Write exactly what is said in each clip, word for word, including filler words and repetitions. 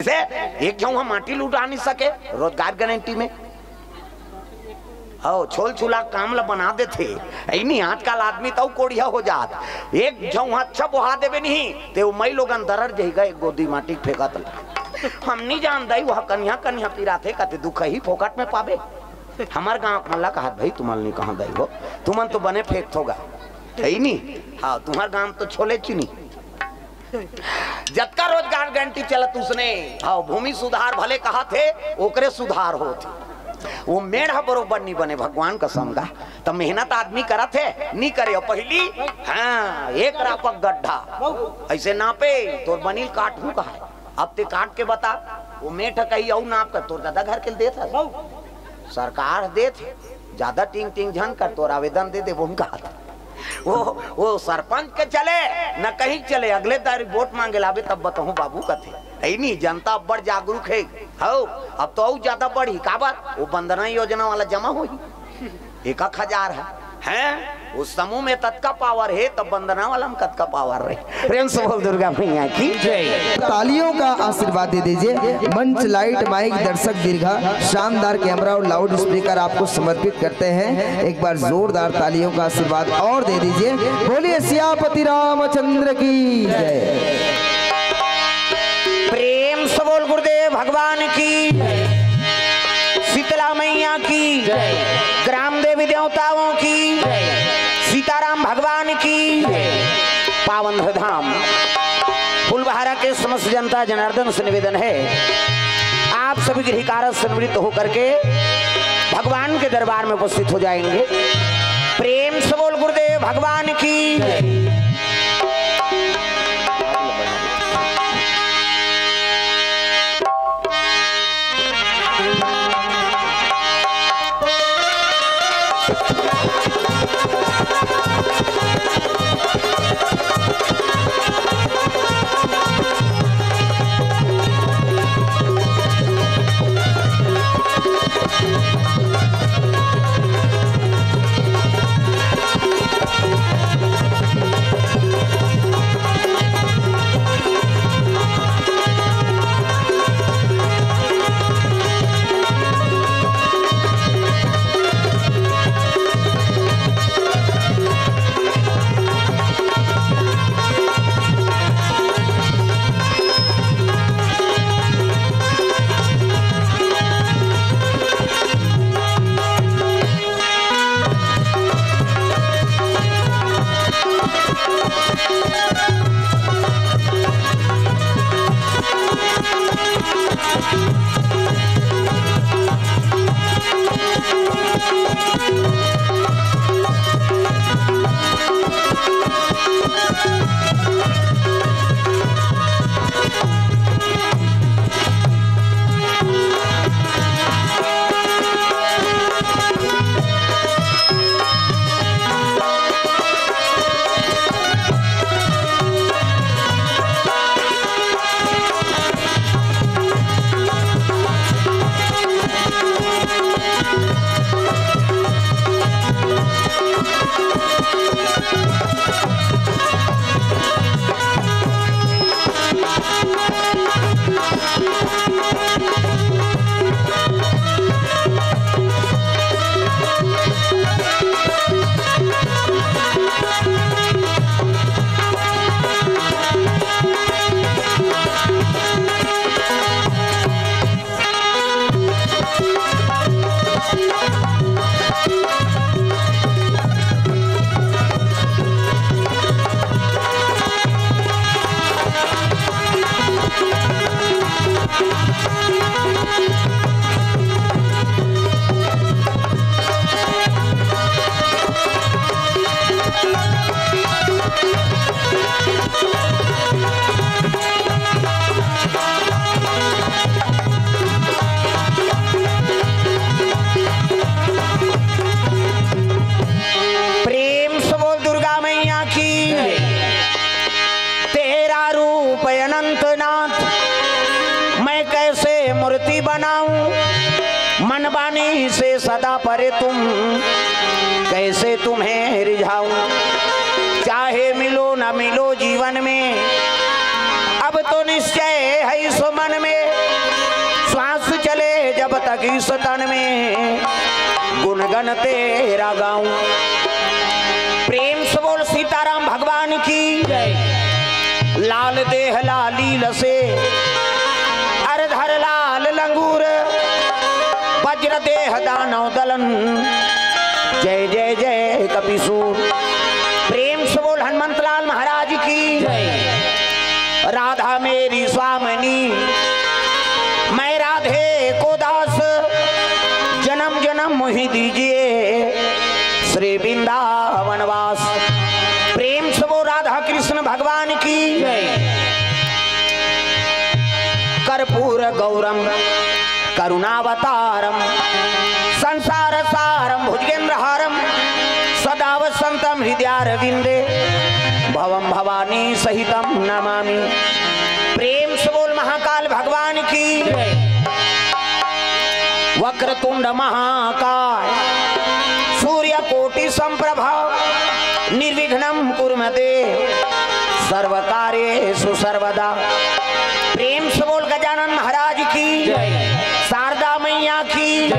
से एक झन ह माटी लुटा नहीं सके, रोजगार गारंटी में। हव, छोल छुला काम ल बना देथे। अइ नहीं, आजकल आदमी त अउ कोढ़िया हो जात। एक झन ह अच्छा बोहा देबे नहीं, ते ओ मई लोगन दरर जही गा, एक गोदी माटी फेंकत ल। हम नहीं जानत, वह कनिहा कनिहा पिराथे, कथे दुख ही फोकट में पाबे। हमर गांव के मन ला कहत, भाई तुमन नहीं कहा दई हो, तुमन तो बने फेंकथो गा। अइ नहीं? हाँ, तुम्हर गांव तो छोले चुनी। जतका रोजगार गारंटी चलत उसने, हाँ, भूमि सुधार भले कहत हे, ओकरे सुधार होत हे। ओ मेड़ ह बरोबर नहीं बने, भगवान कसम गा। त मेहनत आदमी करत हे, नहीं करे। अउ पहिली, हाँ, एक रापक गड्ढा अइसे नापे, तोर बनिल काटहूं कहा। अब ते काट के बता, ओ मेड़ ह कही अउ नाप कर, तोर ददा घर के ल देत हस। सरकार देत हे, जादा टिंग टिंग झन कर, तोर आवेदन दे देबो हम कहा। ओ, ओ सरपंच के चले, न कहीं चले, अगले दारी वोट मांगे लाबे तब बतहूं बाबू कथे। अइ नहीं, जनता अब्बड़ जागरूक हे। हव, अब तो अउ जादा बढ़ही, काबर? ओ वंदना योजना वाला जमा होही। एक एक हजार हे, हैं? ओ समूह में ततका पावर हे, त वंदना वाला में कतका पावर रही। प्रेम से बोल दुर्गा मैया की जय। तालियों का आशीर्वाद दे दीजिए। मंच, लाइट, माइक, दर्शक दीर्घा, शानदार कैमरा और लाउड स्पीकर आपको समर्पित करते हैं। एक बार जोरदार तालियों का आशीर्वाद और दे दीजिए। बोलिए सियापति रामचंद्र की जय। प्रेम से बोल गुरुदेव भगवान की, शीतला मैया की, ग्राम देवी देवताओं की, सीताराम भगवान की। पावन धाम फुलबहारा के समस्त जनता जनार्दन से निवेदन है, आप सभी गृहकारज से निवृत्त होकर के भगवान के दरबार में उपस्थित हो जाएंगे। प्रेम से बोल गुरुदेव भगवान की। प्रेम से बोल दुर्गा मैया की। तेरा रूप अनंतनाथ, मैं कैसे मूर्ति बनाऊं? मन वाणी से सदा परे तुम, कैसे तुम्हें रिझाऊं? चाहे मिलो न मिलो जीवन में, अब तो निश्चय है इस मन में। इस तन में गुणगन तेरा गाऊं। प्रेम से बोल सीताराम भगवान की। लाल देह लाली लसे, अर धर लाल लंगूर, वज्र देह दानव दलन, जय जय जय कपिसूर। प्रेम से बोल हनुमंत लाल महाराज की। राधा मेरी स्वामिनी, मैं राधे को दास, जन्म जन्म मोहि दीजिए श्री वृंदावन वास। प्रेम से बोल राधा कृष्ण भगवान की। कर्पूर गौरम करुणावतारम संसार सारम भुजगेंद्र हारम सदा वसंतम हृदयारविंदे भवम भवानी सहितम नमामि। प्रेम से बोल महाकाल भगवान की। वक्रतुंड महाकाय सूर्य कोटि संप्रभा निर्विघ्नं कुरु मे देव सर्व कार्येषु सर्वदा। प्रेम से बोल गजानन महाराज की। शारदा मैया की।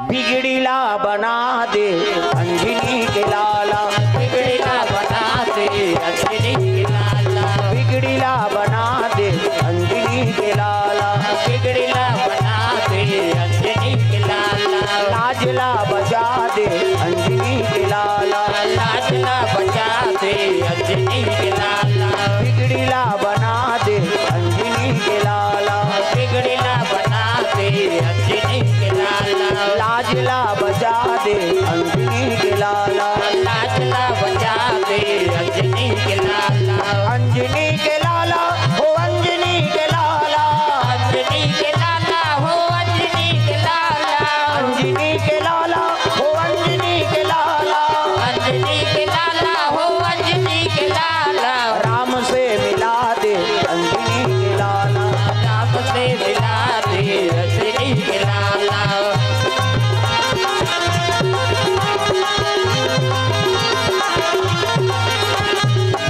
बिगड़ीला बना दे अंजनी के लाला। बिगड़ीला बना दे अंजनी के लाला। बिगड़ीला बना दे अंजनी के लाला। बिगड़ीला बना दे अंजनी के लाला। लाजला बचा दे अंजनी के लाला। लाजला बचा दे अंजनी के लाला। बिगड़ीला बना दे अंजनी के लाला। बिगड़ीला बना दे अंजनी के लाला। लाजला बचा दे अंजनी के लाला। लाजला बचा दे अंजनी के लाला। अंजनी के लाला हो अंजनी के लाला। अंजनी के लाला हो अंजनी के लाला। अंजनी के लाला हो अंजनी के लाला। अंजनी के लाला हो अंजनी के लाला। राम से मिला दे अंजनी के लाला। राम से मिला दे अंजनी के लाला।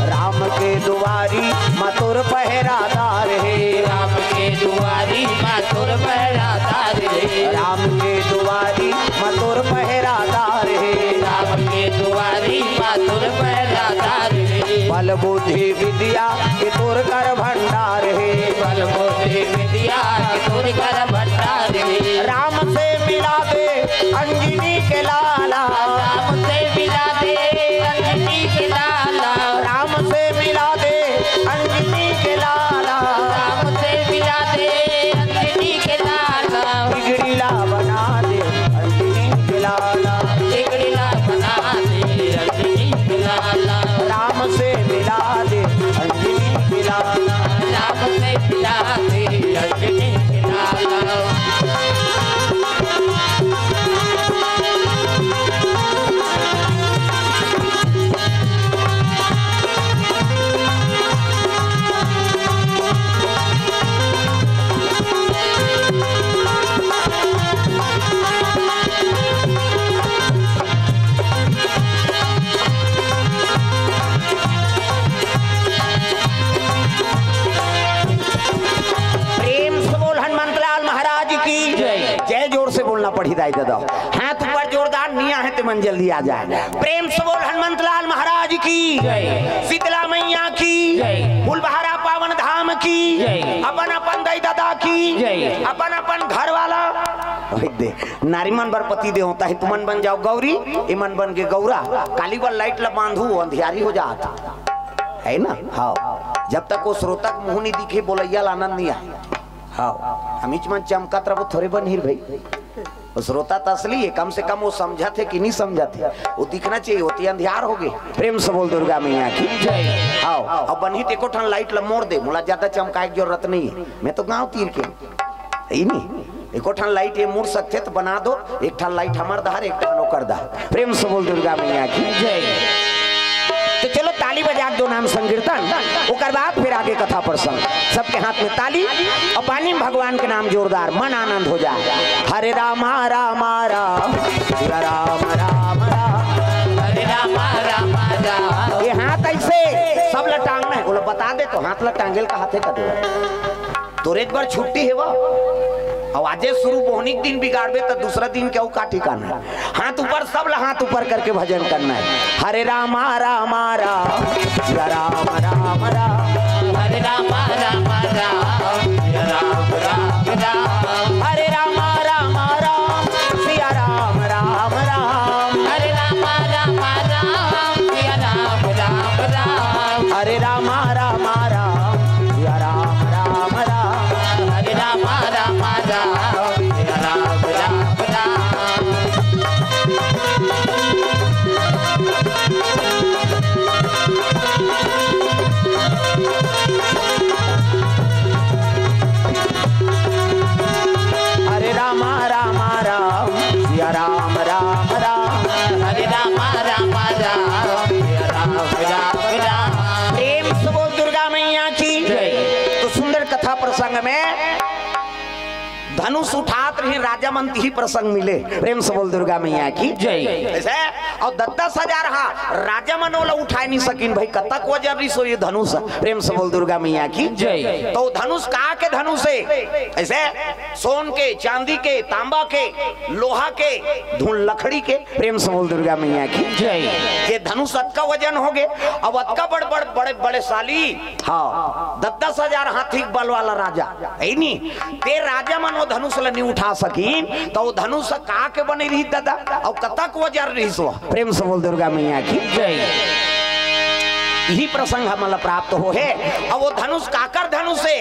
राम के दुआरी मथुर पहरादार हे। राम के दुआरी मथुर पहरादार हे। राम के दुआरी मथुर पहरादार हे। राम के दुआरी मथुर पहरादार हे। बल बुद्धि विद्या के तोर कर भंडार हे। बल बुद्धि विद्या के तोर कर भंडार हे। राम से मिला दे अंजनी के लाला। राम से मिला दे अंजनी के लाला। राम से मिला दे अंजनी के लाला। राम से मिला दे अंजनी के लाला। बिगड़ीला बना दे अंजनी के लाला। बिगड़ीला बना दे अंजनी के लाला। राम से मिला दे अंजनी के लाला। राम से मिला दे अंजनी के लाला। प्रेम से बोल हनुमंतलाल महाराज की जय। जय। जोर से बोलना पड़ी दाई दादा। हाथ ऊपर जोरदार निया है ते मन जल्दी आ जाए। प्रेम से बोल हनुमंतलाल महाराज की जय। शीतला मैया की जय। फुलबहारा पावन धाम की जय। अपन अपन दाई दादा की जय। अपन अपन घर वाला। ओए दे, नारी मन बर पति देवता हे, तुमन बन जाव गौरी, इमन बन के गौरा। काली बर लाइट ला बांधू, अंधियारी हो जात हे ना। हाँ, जब तक वो श्रोता के मुंह नहीं दिखे, बोलैया ला आनंद नहीं आए। हाँ, हमीच मन चमकत रहो, थोरे बन हिर भाई। वो श्रोता त असली हे, कम से कम वो समझत हे कि नहीं समझत हे, वो दिखना चाहिए। वो ती अंधियार हो गए। प्रेम से बोल दुर्गा मैया की जय। हाँ, अब बनही ते एको ठन लाइट ला मोर दे, मोला ज्यादा चमकाए के जरूरत नहीं हे, मैं तो गांव तीर के। ई नहीं, एको ठन लाइट ये मुड़ सकथे त बना दो, एक ठन लाइट हमर डहर, एक ठन ओकर डहर। प्रेम से बोल दुर्गा मैया की जय। तो चलो ताली बजा दो, नाम संकीर्तन, ओकर बाद फिर आगे कथा प्रसंग। सबके हाथ में ताली और पानी में भगवान के नाम जोरदार, मन आनंद हो जाए। हरे रामा रामा राम, शिव राम राम राम। हरे रामा रामा राम। ये हाथ ऐसे सब ला टांगना हे, बोला बता दे तो हाथ ला टांगेल का हाथे का दे। तोरे एक बार छुट्टी हे वो, अब आजे शुरू बोहनी के दिन बिगाड़बे त दूसरा दिन के अउ का ठिकाना हे। हाथ ऊपर, सब ला हाथ ऊपर करके भजन करना हे। हरे रामा रामा राम, सिया राम राम राम। हरे रामा रामा राम, सिया राम राम राम। हरे रामा रामा राम, सिया राम राम राम। हरे रामा रामा राम, सिया राम राम राम। हरे रामा रामा राम, सिया राम राम राम। हरे रामा रामा राम, सिया राम राम राम। हरे रामा रामा राम, सिया राम राम राम। हरे रामा रामा राम, सिया राम राम राम। प्रेम से बोल दुर्गा मैया की जय। तो सुंदर कथा प्रसंग में धनुष उठात रहिन राजा मन, तिही प्रसंग मिले। प्रेम से बोल दुर्गा मैया की जय। ऐसे, अउ दस दस हजार हा राजा मन ओला उठाय नइ सकिन भाई, कतक वजन रहिस होही धनुष। प्रेम से बोल दुर्गा मैया की जय। तो धनुष का के धनुष हे? ऐसे सोन के, चांदी के, तांबा के, लोहा के, धुन लकड़ी के। प्रेम से बोल दुर्गा मैया की जय। ये धनुष अतका वजन होगे, अब अतका बड़ बड़ बड़े बड़े साली, हाँ, दस दस हजार हाथी के बल वाला राजा हे नी, ते राजा मन वो धनुष ल नइ उठा सकिन, त वो धनुष का के बने रहिस दादा, अउ कतक वजन रहिस वो? प्रेम से बोल दुर्गा मैया की जय। यही प्रसंग हमन ला प्राप्त होहे। अब वो धनुष काकर धनुष हे?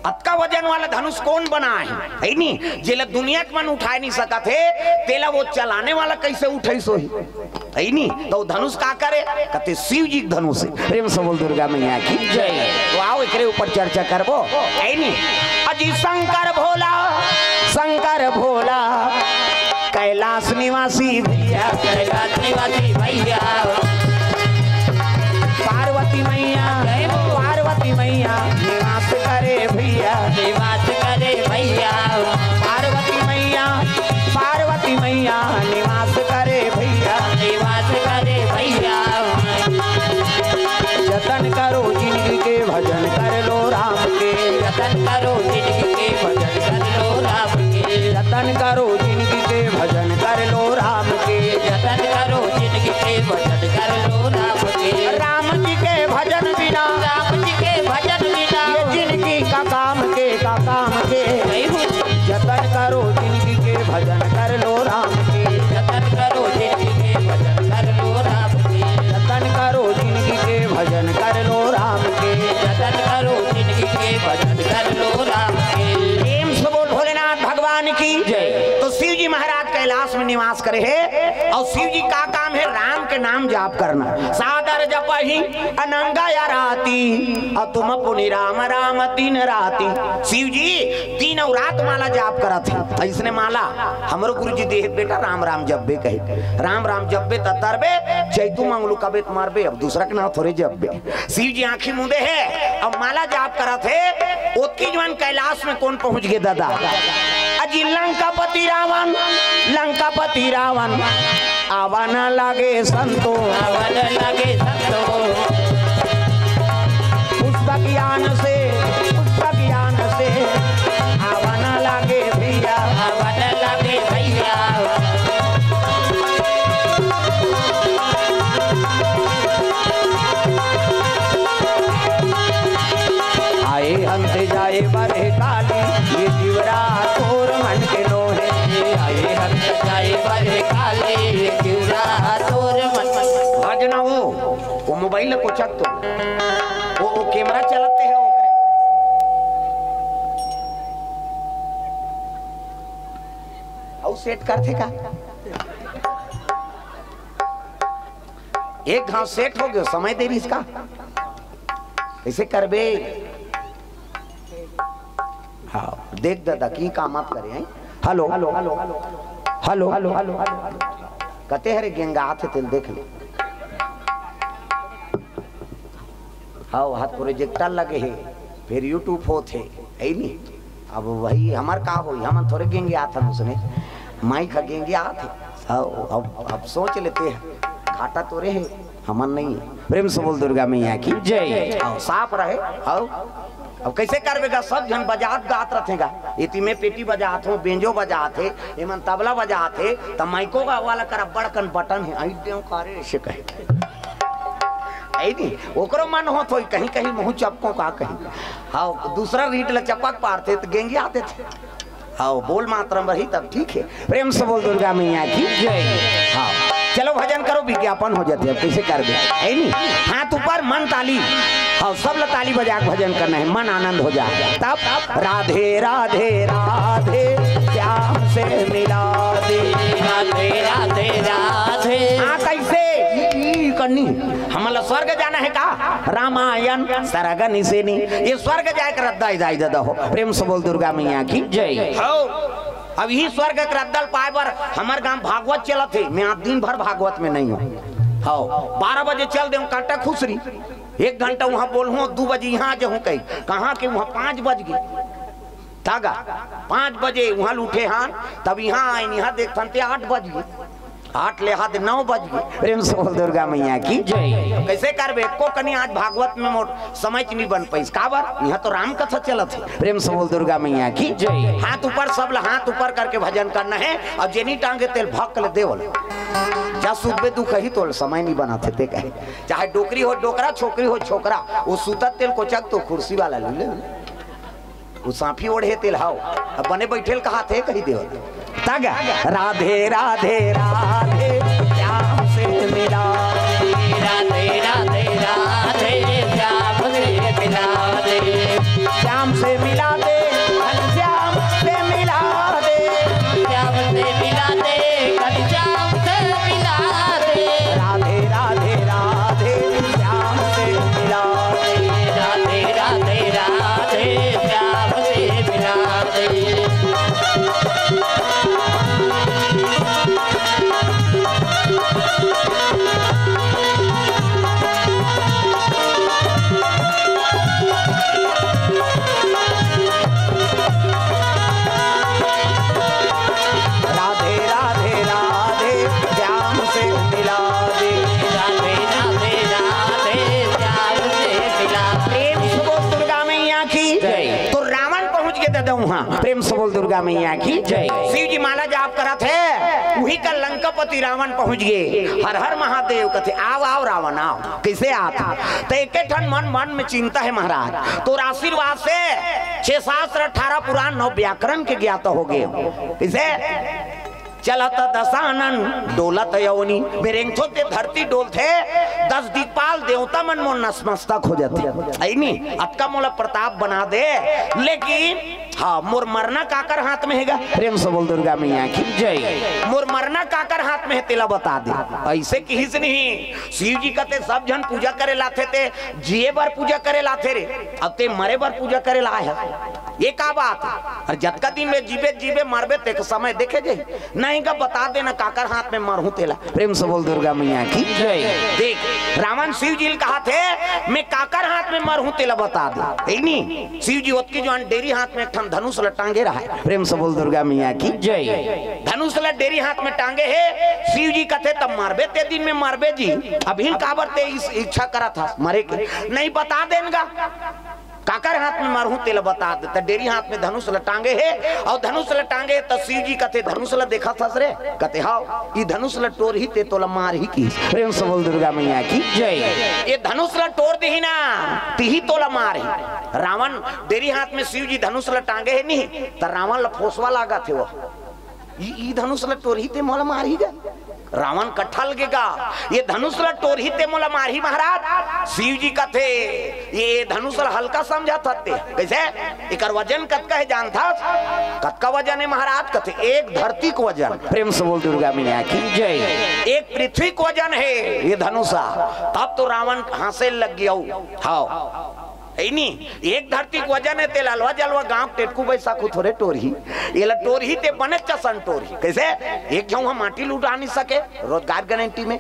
अतका वजन वाला धनुष कोन बनाय हे, हे नी? जेला दुनिया के मन उठाय नइ सकत हे, तेला वो चलाने वाला कइसे उठइस होही, हे नी? त वो धनुष काकर हे? कथे शिव जी के धनुष हे। प्रेम से बोल दुर्गा मैया की जय। तो आओ एकरे ऊपर चर्चा करबो, हे नी? अजी शंकर भोला, शंकर भोला, कैलाश निवासी भैया, कैलाश निवासी भैया। पार्वती मैया, जय हो। पार्वती मैया निवास करे भैया, निवास करे भैया। पार्वती मैया, पार्वती मैया निवास करे भैया, निवास करे भैया। जतन करो जिनगी के, भजन कर लो राम के। जतन करो जिनगी के, भजन कर लो राम के। जतन करो जिनगी के, भजन कर लो राम के। जतन करो जिनगी के, भजन कर लो राम के। राम जी के भजन बिना, राम जी के भजन बिना, ये जिनगी का काम के, का काम के। जतन करो जिनगी के, भजन कर लो राम के। जतन करो जिनगी के, भजन कर लो राम के। जतन करो जिनगी के, भजन कर लो राम के। जतन करो जिनगी के, भजन कर लो राम के। प्रेम से बोल भोलेनाथ भगवान की जय। तो शिव जी महाराज कैलाश में निवास करे हे, अउ शिव जी का काम हे? राम के नाम जाप करना। सादर जपहि अनंग आराती, अउ तुम पुनि राम राम दिन राती। शिव जी दिन अउ रात माला जाप करत हे। अइसने माला हमरो गुरु जी देहे बेटा, राम राम जपबे कहे। राम राम जपबे त तरबे, चैतू मंगलू कबे त मरबे, अब दूसरा के नाम थोरे जपबे। शिव जी आंखी मूंदे हे, अब माला जाप करत हे। ओतकी जुवार कैलाश में कोन पहुंच गे दादा? अजी लंकापति रावण, लंकापति रावण, आवा न लागे संतोष। आवा न लागे संतोष। पुष्प ज्ञान से, पुष्प ज्ञान से, आवा न लागे भैया। आवा न लागे भैया। आए हंस जाए बरहे काली, ये तिवरा तोर मन के नोहे। आए हंस जाए बरहे काली, ये तिवरा तोर मन। भजना हो, वो मोबाइल को चक तो, वो, वो कैमरा चलाते हैं ओकरे। अउ सेट करथे का? एक घांव सेट हो गयो, समय देरी इसका। कइसे करबे? हाँ, देख दादा, की काम आप करे हैं? Hello, hello, hello, hello, hello, hello, hello. कते हरे गेंगा आथे तेल देख ले। हाँ, हाथ प्रोजेक्टर लगे हे, फिर YouTube होत हे, हे नी? अब वही हमर का होई, हमन थोरे गेंगे आथन उसने, माइक ह गेंगे आथे। हाँ, अब, अब सोच लेते हैं, घाटा तोरे हे, हमन नहीं है। प्रेम से बोल दुर्गा मैया की जय। हाँ, साफ रहे, हाँ। अब कइसे करबे गा, सब झन बजात गात रथे गा, एती में पेटी बजात हो, बेंजो बजात हे, एमन तबला बजात हे, त माइको गा वाला करा बड़कन बटन हे, आई देव करे ऐसे कहे। आई नहीं, ओकरो मन होत होई, कहीं कहीं मुँह चपको का कहीं। हाँ, दूसरा रीट ल चपक पारथे त गेंगिया देथे। हाँ, बोल मात्रा में रही तब ठीक है। प्रेम से बोल दुर्गा मैया की जय। हाँ, चलो भजन करो, विज्ञापन हो जाते, अब कइसे करबे, है नी? हाथ ऊपर, मन ताली। हाँ, सब ला ताली बजा के भजन करना है, मन आनंद हो जाए। तब राधे राधे राधे, श्याम से मिला दे। राधे राधे राधे। हाँ, कइसे? ई, ई करनी। हमला स्वर्ग जाना है का? रामायण सरग निसेनी। ये स्वर्ग जाए के रद्दा इजाई दे दो। प्रेम से बोल दुर्गा मैया की जय। हो। अब इही स्वर्ग के रद्दा ल पाए बर हमर गांव भागवत चलत हे। मैं आज दिन भर भागवत में नहीं हूँ। हव, बारह बजे चल देहूँ कांटा खुसरी, एक घंटा उहाँ बोलहूँ, दू बजे इहाँ आ जाहूँ कही। कहाँ के उहाँ पाँच बज गे। तागा, पाँच बजे उहाँ ल उठे हन, तब इहाँ आइन, इहाँ देखथन ते आठ बज गे। आठ ले हाथ नौ बज गे। प्रेम से बोल दुर्गा मैया की जय। कइसे करबे? एको कनी आज भागवत में मोर समय च नहीं बन पाइस। काबर? इहाँ तो राम कथा चलत हे। प्रेम से बोल दुर्गा मैया की जय। हाथ ऊपर, सब ला हाथ ऊपर करके भजन करना है। अउ जेनी टांगे तेल भक ले देवल। जा सुतबे दुख ही तोल समय नहीं बना थे ते कहे। चाहे डोकरी हो डोकरा, छोकरी हो छोकरा, वो सुतत तेल कोचक तो कुर्सी वाला ले ले। वो सांफी ओढ़े तेल हाव, अब बने बैठेल कहा थे कही देवल। तग राधे राधे राधे, श्याम से मिला। राधे राधे राधे, श्याम से मिला दे। श्याम से मिला दे, घनश्याम से मिला दे। श्याम से मिला दे, घनश्याम से मिला दे। राधे राधे राधे, श्याम से मिला दे। राधे राधे राधे, श्याम से मिला दे। राधे राधे राधे, श्याम से मिला दे। राधे राधे राधे, श्याम से मिला दे। प्रेम से बोल दुर्गा मैया की जय। तो रावण पहुंच गे दादा उहाँ। प्रेम से बोल दुर्गा मैया की जय। शिव जी माला जाप करत हे, उही का लंकापति रावण पहुंच गे। हर हर महादेव कथे, आव आव रावण आव। कइसे आत? त एके ठन मन मन में चिंता हे महाराज, तोर आशीर्वाद से छह शास्त्र, अठारह पुराण, नौ व्याकरण के ज्ञाता हो गे। कइसे? चलत दसानन डोलत अवनी, बेरेंगथो ते धरती डोलथे, दस दिक्पाल देवता मन मोर नसमस्तक हो जाथे। अइनी, अतका मोला प्रताप बना दे, लेकिन हाँ, मोर मरना काकर हाथ में हे गा? प्रेम से बोल दुर्गा मैया की जय। मोर मरना काकर हाथ में हे, तेला बता दे। अइसे किहिस नहीं, शिव जी कथे सब झन पूजा करे ल आथे, ते जिए बर पूजा करे ल आथे रे, अब ते मरे बर पूजा करे ल आए हे। ये का बात हे? अरे जतका दिन में जीबे जीबे, मरबे ते समय देखे जाही। नहीं का बता देना काकर हाथ में मरहूं तेला। प्रेम से बोल दुर्गा मैया की जय। देख, रावण शिव जी ल कहाथे, मैं काकर हाथ में मरहूं तेला बता दे। हे नी? शिव जी ओतकी जुवार डेरी हाथ में एक ठन धनुष ल टांगे रहय। प्रेम से बोल दुर्गा मैया की जय। धनुष ल डेरी हाथ में टांगे हे, शिव जी कथे तब मरबे ते दिन में मरबे जी। अभी काबर ते इस इच्छा करत हस मरे के? नहीं बता देन गा। काकर हाथ में मरहूं तेला बता दे। त डेरी हाथ में धनुष ल टांगे हे, अउ धनुष ल टांगे हे त शिव जी कथे धनुष ल देखत हस रे? कथे हव, ई धनुष ल टोरही ते तोला मारही किहिस। प्रेम से बोल दुर्गा मैया की जय। ये धनुष ल टोर दिही ना, तिही तोला मारही। रावण डेरी हाथ में शिव जी धनुष ल टांगे हे नहीं, त रावण ल फोसवा लागत हे वो। ई, ई धनुष ल टोरही ते मोला मारही गा। रावण कठल गे गा, ये धनुष ल टोरही ते मोला मारही महाराज। शिव जी कथे, ये धनुष ल हल्का समझत हस ते। कइसे? एकर वजन कतका हे जानथस? कतका वजन हे महाराज? कथे, एक धरती के वजन। प्रेम से बोल दुर्गा मैया की जय। एक पृथ्वी के वजन हे ये धनुषा। तब तो रावण हाँसे लग गे। हव। हे नी, एक धरती के वजन हे, तेला अलवा जलवा गांव टेटकू बैसाखू थोरे टोरही। एला टोरही ते बने चसन टोरही। कइसे? एक झन ह माटी लुटा नहीं सके, रोजगार गारंटी में।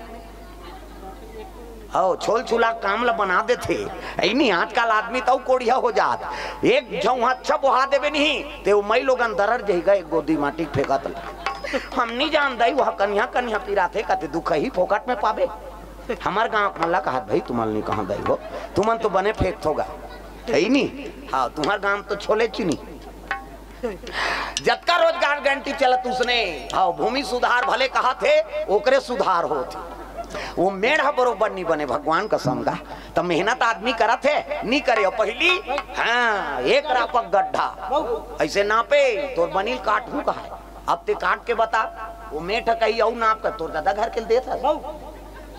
हव, छोल छुला काम ल बना देथे। हे नी, आजकल आदमी तउ कोड़िया हो जात। एक झन ह अच्छा बोहा देबे नहीं, ते ओ मई लोगन दरर जही गा, एक गोदी माटी फेंकत ल। हम नहीं जान दई, वो कनिहा कनिहा पिराथे, कथे दुख ही फोकट में पाबे। हमर गांव के मन ला कहत, भाई तुमन नहीं कहा दई हो, तुमन तो बने फेंकथो गा। हे ही नहीं। हाँ, तुम्हार गांव तो छोले चुनी। जतका रोजगार गारंटी चलत उसने, हाँ, भूमि सुधार भले कहा थे, ओकरे सुधार होत। वो मेड़ ह बरोबर नहीं बने, भगवान कसम गा। त मेहनत आदमी करत हे, नहीं करे। अउ पहिली, हाँ, एक रापक गड्ढा, अइसे नापे, तोर बनिल काटहूँ कहा। अब ते काट के बता, वो मेठ कही अउ नाप कर तोर दादा घर के देत हे।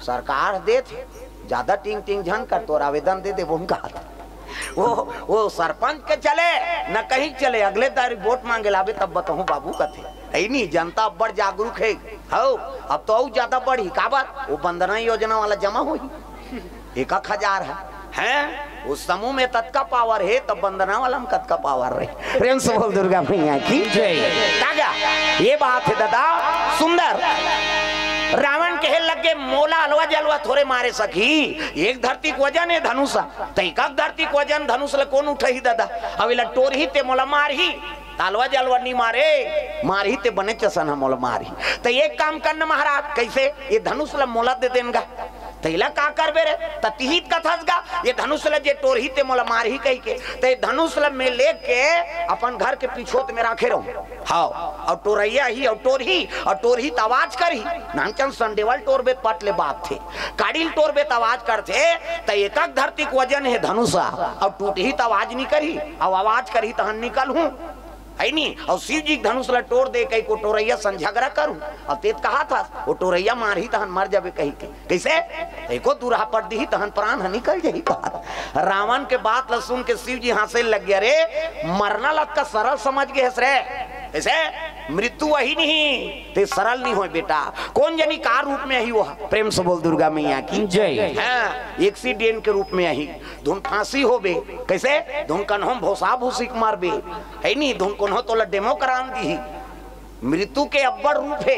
सरकार देत हे, ज्यादा टिंग टिंग झन कर, तोर आवेदन दे देबो हम कहा। वो, वो सरपंच के चले, न कहीं चले, अगले दारी वोट मांगे लाबे तब बताहूँ बाबू कथे। हे नहीं, जनता अब्बड़ जागरूक हे। हौ, अब तो अउ ज्यादा बढ़ी, काबर? वो वंदना योजना वाला जमा होही। एक एक हजार हे, हैं? उस समूह में ततका पावर हे, तो वंदना वाला में कतका पावर रहे। प्रेम से बोल दुर्गा मैया की जय। तागा, ये बात हे दादा, सुंदर। रावण कहे लगे, "मोला अलवा जलवा थोरे मारे सकी, एक धरती के वजन हे धनुष, त एक धरती के वजन धनुष ल कोन उठही दादा? अब एला टोरही ते मोला मारही, त अलवा जलवा नहीं मारे, मारही ते बने चसन ह मोला मारही। त एक काम करना महाराज, कइसे? ये धनुष ल मोला दे देन गा।" तेला का करबे रे? ततिहित कथस गा, ये धनुष ल जे टोरही ते मोला मारही कहिके। ते धनुष ल मैं लेके अपन घर के पिछोत में राखे रहूं। हाँ, अउ टोरइया ही, अउ टोरही, अउ टोरही त आवाज करही। नानचन संडेवल टोरबे त पट ले बात थे, काड़िल टोरबे त आवाज करथे। त एकक धरती के वजन हे धनुष, अउ टूटही त आवाज नहीं करही, अउ आवाज करही तहन निकलहूं। हे नी? अउ शिव जी के धनुष ल टोर दे कहिके टोरइया सन झगरा करू। अउ तेत कहा था, वो टोरइया मारही तहन मर जाबे कहिके। कइसे? एको दूरहा पट दिही तहन प्राण ह निकल जाही कहा। रावण के बात ल सुन के शिव जी हंसे लग गया, "रे, मरना ल का सरल समझ गे हस रे? कइसे? मृत्यु वही नहीं, ते सरल नहीं होय बेटा। कोन जनी का रूप में आही वो?" प्रेम से बोल दुर्गा मैया की जय। हाँ, एक्सीडेंट के रूप में आही। धुन फांसी होबे, कइसे? धुन कन्हो भोसा भूसी के मारबे, हे नी? धुन कोनो तोला डेमो करान दिही। मृत्यु के अब्बड़ रूप हे,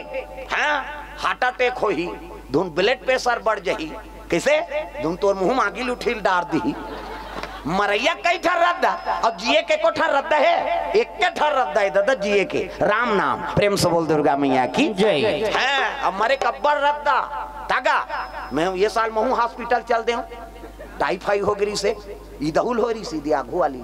हाँ, हार्ट अटैक होही, धुन ब्लड प्रेशर बढ़ जही, कइसे? धुन तोर मुंह में आगी ल उठिल डार दिही। मरइया कई ठन रद्दा, अब जिए के एको ठन रद्दा हे? एके ठन रद्दा हे दादा जिए के, राम नाम। प्रेम से बोल दुर्गा मैया की जय। हाँ, अब मरे के अब्बड़ रद्दा। तागा, मैं ये साल महूं हॉस्पिटल चल देहूं, टाइफाइड हो गे रिसे, ई दहुल हो रिसे, दे आघू वाली।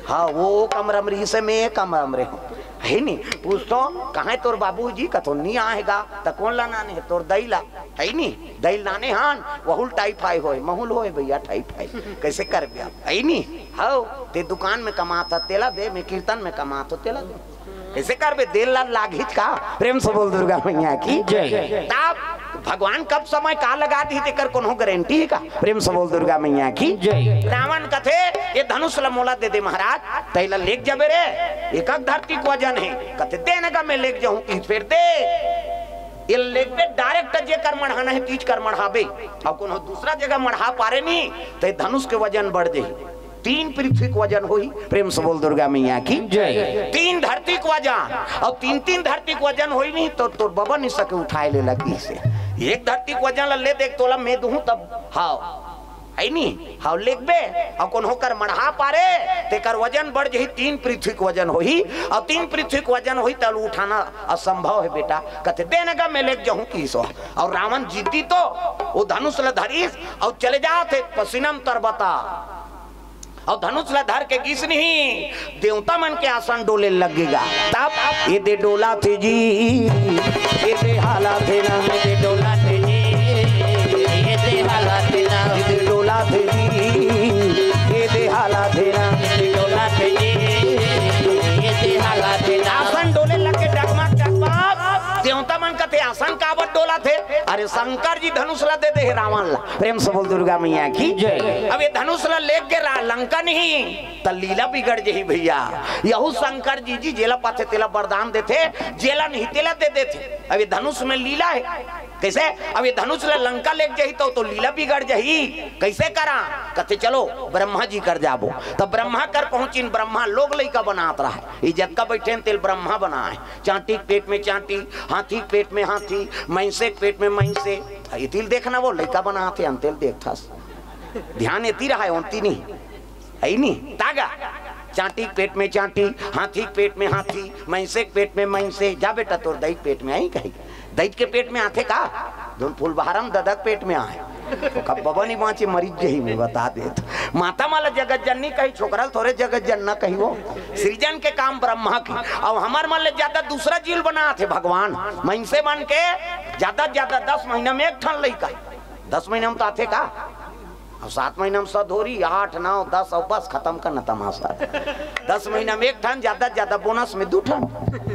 हाँ, वो कमरा में रिसे, मैं ये कमरा में रहूं। हे नी? पूछतो, "कहाँ हे तोर बाबूजी?" कथो, "नी आहे गा।" त कोन ला नाने हे? "तोर दई ला।" हे नी? दई ला नाने हन, वहू ल टाइफाइड होय, महूं ल होय भैया टाइफाइड। कइसे करबे अब? हे नी? हौ, ते दुकान में कमात ह, तेला दे, मैं कीर्तन में कमात हो, तेला दे। कइसे करबे? दे ल लागही का? प्रेम से बोल दुर्गा मैया की जय। तब भगवान कब समय का लगा दिही तेकर कोनो गारंटी हे का? प्रेम से बोल दुर्गा मैया की जय। रावण कथे, "ये धनुष ल मोला दे दे महाराज, तेला लेग जाबे रे, एकक धरती के वजन हे।" कथे, "दे न गा, मैं लेग जाहूं।" कि फेर दे, ये लेगबे डायरेक्ट जेकर मढ़ाना हे तीच कर मढ़ाबे, अउ कोनो दूसरा जगह मढ़ा पारे नी, त ये धनुष के वजन बढ़ जाही। तीन पृथ्वी के वजन होही। प्रेम से बोल दुर्गा मैया की जय। तीन धरती के वजन, अउ तीन तीन धरती के वजन होही नहीं तो तोर बबा नहीं सके उठाए ले लगी से। एक धरती के वजन ल ले देख तोला मैं दूहूं तब, हाव, हे नी? हाव लेगबे, अउ कोनो कर मढ़ा पारे, तेकर वजन बढ़ जही, तीन पृथ्वी के वजन होही, अउ तीन पृथ्वी के वजन होही, तल उठाना असंभव हे बेटा। कथे, "दे न गा, मैं लेग जाहूं।" कि सो, अउ रावण जिद्दी तो, वो धनुष ल धरिस, अउ चले जात हे पसीनम तरबता। अउ धनुष ल धर के गिस नहीं, देवता मन के आसन डोले लग गे गा। तब ये दे डोला थे जी, ये दे हाला थे ना, ये दे डोला थे जी, ये दे हाला थे ना, ये दे डोला थे जी, ये दे हाला थे ना, ये दे डोला थे जी, ये दे हाला थे ना। आसन डोले लग गे डगमग डगमग। देवता मन कथे, "आसन काबर डोला थे?" अरे शंकर जी धनुष ला दे दे हे रावण ला। प्रेम से बोल दुर्गा मैया की जय। अब ये धनुष ला लेके रा-, लंका नहीं, त लीला बिगड़ जही भैया। यहू शंकर जी, जी जेला पाथे तेला वरदान देथे, जेला नहीं तेला दे देथे। अब ये धनुष में लीला हे। कइसे? अब ये धनुष ला लंका लेके जही तो, तो लीला बिगड़ जही। कइसे करा? कथे, "चलो ब्रह्मा जी कर जाबो।" तब ब्रह्मा कर पहुंचिन, ब्रह्मा लोग लइका बनात रहा हे। ये जतका बइठे हे तेला ब्रह्मा बनाए। चांटी के पेट में चांटी, हाथी के पेट में हाथी, मइंसे के पेट में मइंसे। इतिल देखना वो लइका बनात हे, अंतेल देखथस। ध्यान एती रहा हे, ओंती नहीं। हे नहीं? तागा। चांटी के पेट में चांटी, हाथी के पेट में हाथी, मइंसे के पेट में मइंसे। जा बेटा, तोर दई के पेट में आही कही। दई के पेट में आथे का? धुन फूलबहारम ददा के पेट में आहे। कब बबा नहीं बाँचे, मरीज जही में बता दे तो। माता मन ला जगत जननी कही, छोकरा ल थोरे जगत जनना कही वो। सृजन के काम ब्रह्मा के। अब हमर मन ले ज्यादा दूसरा जीव बनात हे भगवान। मइनसे मन के ज्यादा ज्यादा दस महीना में एक ठन लइका। दस महीना में तो आथे का? अब सात महीना में सधोरी, आठ, नौ, दस, अब बस खतम करना तमाशा। दस महीना में एक ठन, ज्यादा ज्यादा बोनस में दू ठन।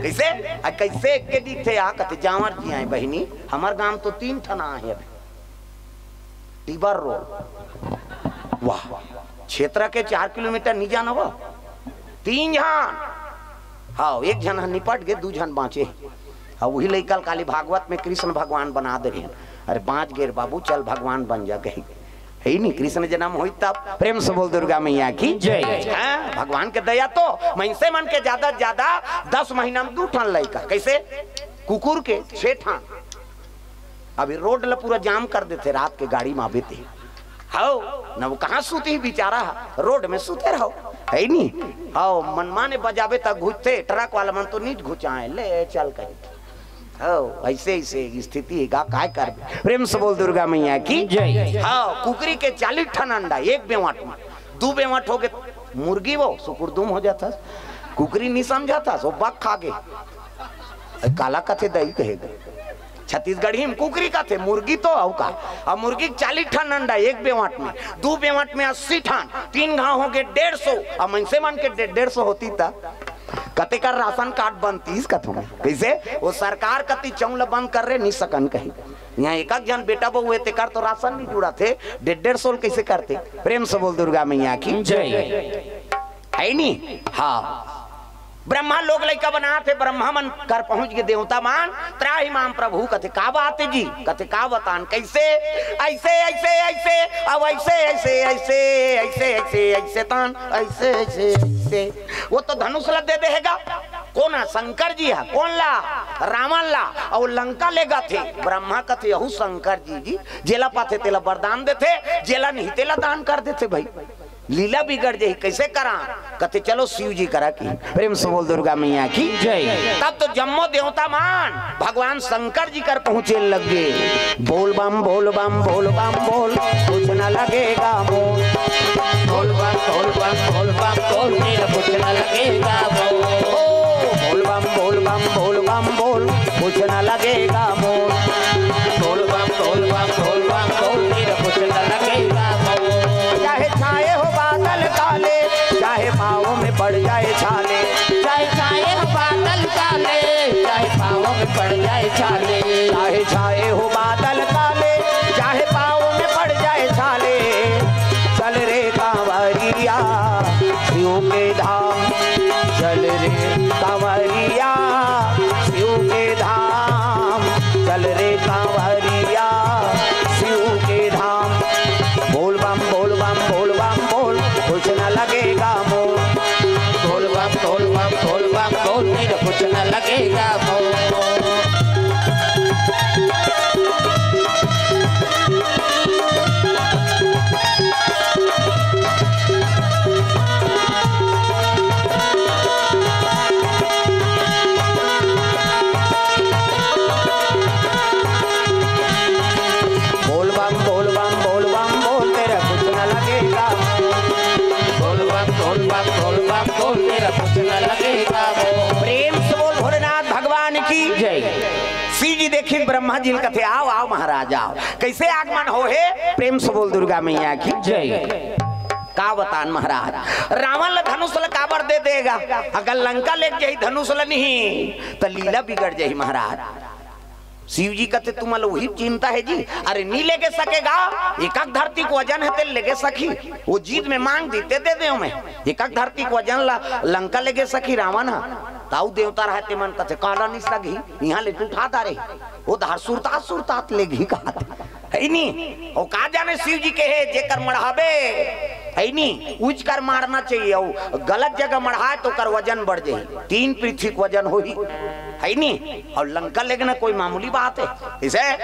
कइसे? आ कइसे एक के दिखथे? आ कथे, जांवर जी आए बहिनी, हमर गांव तो तीन ठन आए हे अभी। टिबर रोड। वाह, क्षेत्र के चार किलोमीटर नहीं जाना वो। तीन झन। हाँ, एक झन ह निपट गे, दू झन बाँचे। हाँ, वही लइका ल काली भागवत में कृष्ण भगवान बना दे रहे हैं। अरे बाँच गे रे बाबू, चल भगवान बन जा कही। हे नहीं, कृष्ण जन्म होई तब। प्रेम से बोल दुर्गा मैया की। जय। हाँ, भगवान के दया तो। मइनसे मन के ज्यादा से ज्यादा दस महीना में दू ठन लइका। कइसे? कुकुर के छह ठन। अभी रोड ल पूरा जाम कर देथे रात के गाड़ी म आबे ते। हव, न वो कहाँ सूती बेचारा ह, रोड में सूते रहो, हे नी? हव, मनमाने बजाबे त घुचथे, ट्रक वाला मन तो नीच घुचाए, ले चल कही। हव, अइसे, अइसे स्थिति हे गा, काय करबे? प्रेम से बोल दुर्गा मैया की। जय। हव, कुकरी के चालीस ठन अंडा, एक बेंवट में, दू बेंवट होगे, मुर्गी वो सुकुरदुम हो जाथस, कुकरी नी समझाथस, वो बक खा गे। काला कथे दई कहेगा। छत्तीसगढ़ी में कुकरी कथे, मुर्गी तो अउ का। अब मुर्गी के चालीस ठन अंडा एक बेंवट में, दू बेंवट में अस्सी ठन, तीन घाव होगे डेढ़ सौ। अब मइनसे मन के डे-, डेढ़ सौ होती त कतेक राशन कार्ड बनतीस कथों। कइसे? वो सरकार कति चौं ल बंद कर रे, नी सकन कही। इहाँ एक एक झन बेटा बहू हे, तेकर तो राशन नी जुड़त हे, डेढ़ डेढ़ सौ ल कइसे करते? प्रेम से बोल दुर्गा मैया की। जय। हे नी? हाँ। ब्रह्मा लोग लइका बनात हे, ब्रह्मा मन कर पहुँच गे देवता मन, त्राहि माम प्रभु, कथे का बात हे जी, कथे का बतान, कइसे? अइसे, अइसे, अइसे, अब अइसे, अइसे, अइसे, अइसे, अइसे, अइसे तान, अइसे, अइसे, अइसे। वो तो धनुष ल दे देहेगा। कोन ह? शंकर जी ह। कोन ला? रावण ला। अउ लंका लेगथे। ब्रह्मा कथे, यहू शंकर जी, जी, जेला पाथे तेला वरदान देथे, जेला नहीं तेला दान कर देथे भाई। लीला बिगड़ जाही, कइसे करा? कथे, "चलो शिव जी करा की।" प्रेम से बोल दुर्गा मैया की। जय। तब तो जम्मो देवता मन भगवान शंकर जी कर पहुँचे लग गे। बोल बम, बोल बम, बोल बम, बोल, कुछ न लगेगा मोल। बोल बम, बोल बम, बोल बम, बोल, मेरा कुछ न लगेगा मोल। ओ, बोल बम, बोल बम, बोल बम, बोल, कुछ न लगेगा मोल। बोल बम, बोल बम, बोल बम, बोल, मेरा कुछ न लगेगा मोल। चाहे छाए हो बादल काले, चाहे पाँव में पड़ जाए छाले। चाहे छाए हो बादल काले, चाहे पाँव में पड़ जाए छाले। चाहे छाए हो बादल काले, चाहे पाँव में पड़ जाए छाले। चल रे कांवरिया शिव के धाम, चल रे कांवरिया शिव के धाम, चल रे कांवरिया शिव के धाम। बोल बम, बोल बम, बोल बम, बोल, कुछ न लगेगा मोल। बोल बम, बोल बम, बोल बम, बोल, मेरा कुछ न लगेगा मोल। बोल बम, बोल बम, बोल बम, बोल, तेरा कुछ न लगेगा। बोल बम, बोल बम, बोल बम, बोल, तेरा कुछ न लगेगा। प्रेम से बोल भोलेनाथ भगवान की। जय। शिव जी देखिन ब्रह्मा जी ल कथे, "आओ, आओ महाराज, आओ।" कइसे आगमन हो हे? प्रेम से बोल दुर्गा मैया की। जय। का बतान महाराज, रावण ल धनुष ल काबर दे देगा? अगर लंका लेग जाही धनुष ल नहीं, त लीला बिगड़ जाही महाराज। शिव जी कथे, "तुमन ल वही चिंता हे जी।" अरे, नी लेगे सकेगा, एकक धरती के वजन हे, ते लेगे सकही। वो जीत में मांग दी, ते दे देंव मैं। एकक धरती के वजन ला लंका लेगे सकही रावण ह। ताऊ देवता रहे, ते मन कथे, "काला नी सकही, इहाँ ले तू उठा डारे।" वो धार सुरतात सुरतात लेगही कहत। हे नी? अउ का जाने शिव जी के हे, जेकर मढ़ाबे, हे नी? उज कर मारना चाहिए, अउ गलत जगह मढ़ाए तो ओकर वजन बढ़ जाही, तीन पृथ्वी के वजन होही, हे नी? अउ लंका लेगना कोई मामूली बात हे? इसे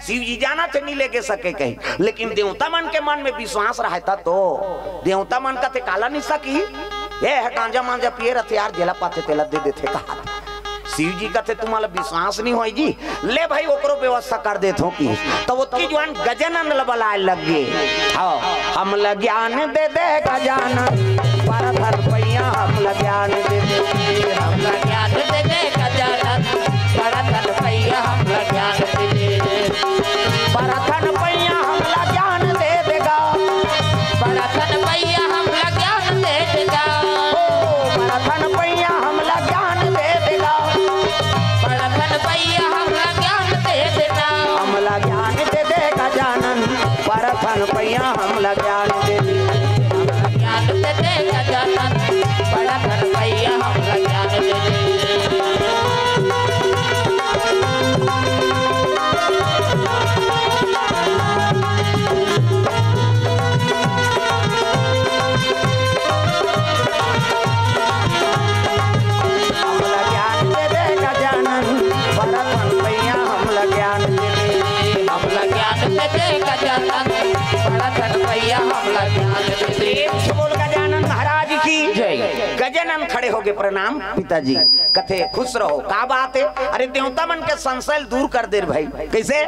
शिव जी जानथे नी लेगे सके कही, लेकिन देवता मन के मन में विश्वास रहता तो देवता मन कथे, "काला नी सकही, ए ह गांजा मांजा पिए रथे यार, जेला पाथे तेला दे देथे," कहा। शिव जी कथे, "तुम्हारा विश्वास नहीं होय जी, ले भाई, ओकरो व्यवस्था कर देत हो।" कि त ओतकी जुवान गजानन ल बलाय लग गे। हाँ, "हमला ज्ञान दे दे गजानन, परथन पैया हमला ज्ञान दे दे।" हमला ज्ञान दे दे गजानन, परथन पैया हमला ज्ञान दे दे। परथन पैया हमला ज्ञान दे देगा। परथन पैया हमला ज्ञान दे देगा। ओ, परथन पैया हमला ज्ञान दे देगा। परथन पैया हमला ज्ञान दे देगा। हमला ज्ञान दे दे गजानन, परथन पैया हमला ज्ञान दे दे। हमला ज्ञान दे दे गजानन, परथन पैया हमला ज्ञान दे दे। हमला ज्ञान दे दे गजानन, परथन पैया हमला ज्ञान दे दे। हमला ज्ञान दे दे गजानन, परथन पैया हमला ज्ञान दे दे। प्रेम से बोल गजानन महाराज की जय। गजानन खड़े होके प्रणाम पिताजी। कथे, "खुश रहो।" का बात हे? अरे, देवता मन के संशय ल दूर कर दे रे भाई। कइसे?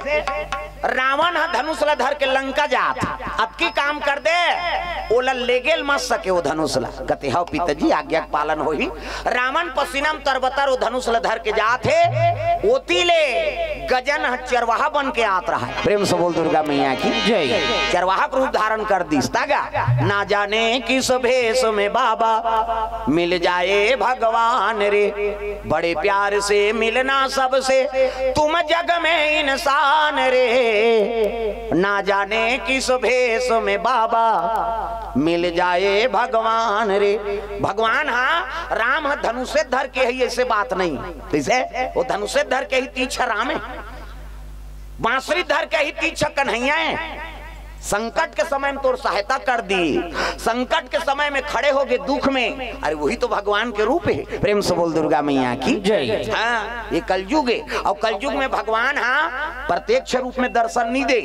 रावण ह धनुष ल धर के लंका जात, अतकी काम कर दे, ओला लेगेल मत सके ओ धनुष ल। कथे, "हव पिताजी, आज्ञा के पालन होही।" रावण पसीना म तरबतर ओ धनुष ल धर के जात हे, ओती ले गजन ह चरवाहा बन के आत रहा हे। प्रेम से बोल दुर्गा मैया की जय। चरवाहा के रूप धारण कर दिस। तागा, "ना जाने किस भेष में बाबा मिल जाए भगवान रे।" बड़े प्यार से मिलना सबसे तुम जग में इंसान रे, ना जाने किस भेष में बाबा मिल जाए भगवान रे। भगवान, हाँ, राम ह धनुषे धर के ही, ऐसे बात नहीं। कैसे? वो धनुषे धर के ही तीछ राम हे, बांसुरी धर के ही तीछ कन्हैया हे। संकट के समय में तोर सहायता कर दी, संकट के समय में खड़े होगे दुख में, अरे वही तो भगवान के रूप हे। प्रेम से बोल दुर्गा मैया की जय। हाँ, ये कलयुग हे, अउ कलयुग में भगवान, हाँ, प्रत्यक्ष रूप में दर्शन नहीं दे,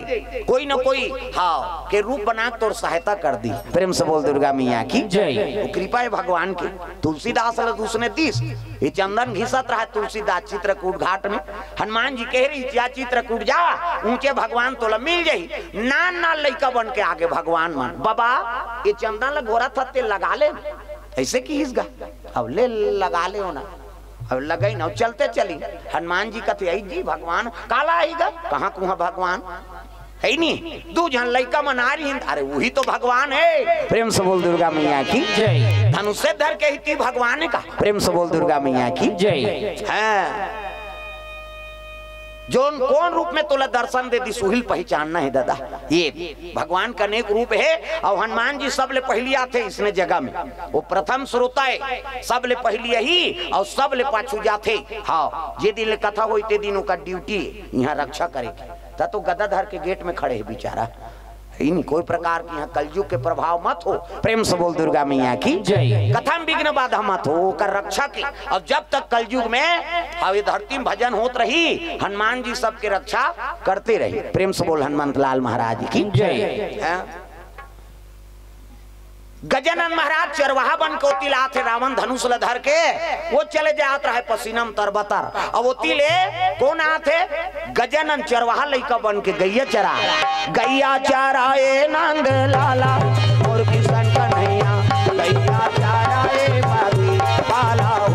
कोई न कोई, हाँ, के रूप बना के तोर सहायता कर दी। प्रेम से बोल दुर्गा मैया की जय। वो कृपा हे भगवान की। तुलसीदास ल उसने दिस, ये चंदन घिसत रहा तुलसीदास चित्रकूट घाट में। हनुमान जी कहे रहिस, "जा चित्रकूट जा, ऊंचे भगवान तोला मिल जाही।" नान नान लइका बन के आगे भगवान मन, "बाबा, ये चंदन ल घोरत हस ते लगा ले।" ऐसे किहिस गा, "अब ले लगा ले हो ना।" अब लगई ना, चलते चली। हनुमान जी कथे, "आई जी भगवान।" "काला आई गा?" "कहाँ कुहाँ भगवान?" हे नी, दू झन लइका मन आ रहिन, अरे वही तो भगवान हे। प्रेम से बोल दुर्गा मैया की जय। धनुष धर के ही ती भगवान का। प्रेम से बोल दुर्गा मैया की जय। हाँ। जोन कोन रूप में तोला दर्शन दे दिस, उही ल पहचानना हे दादा। ये भगवान के अनेक रूप हे, अउ हनुमान जी सबले पहिली आथे इसने जगह में। वो प्रथम श्रोता हे, सबले पहिली यही, अउ सबले पाछू जाथे। हाँ, जे दिन ले कथा होई, ते दिन ओकर ड्यूटी हे इहाँ रक्षा करे के। त तो गदा धर के गेट में खड़े हे बेचारा। हे नी, कोई प्रकार के इहाँ कलयुग के प्रभाव मत हो। प्रेम से बोल दुर्गा मैया की जय। कथा में विघ्न बाधा मत हो, ओकर रक्षा के। अउ जब तक कलयुग में हवे धरती में भजन होत रही, हनुमान जी सबके रक्षा करते रही। प्रेम से बोल हनुमंत लाल महाराज की जय। हाँ? गजानन महाराज चरवाहा बन के ओती ल आथे, रावण धनुष ल धर के, वो चले जात रहे पसीना म तरबतर। अब ओती ले कोन आथे? गजानन चरवाहा लइका बन के गैया चरा। गैया चराए नंद लाला, मोर किशन कन्हैया, गैया चराए बाबी पाला हो।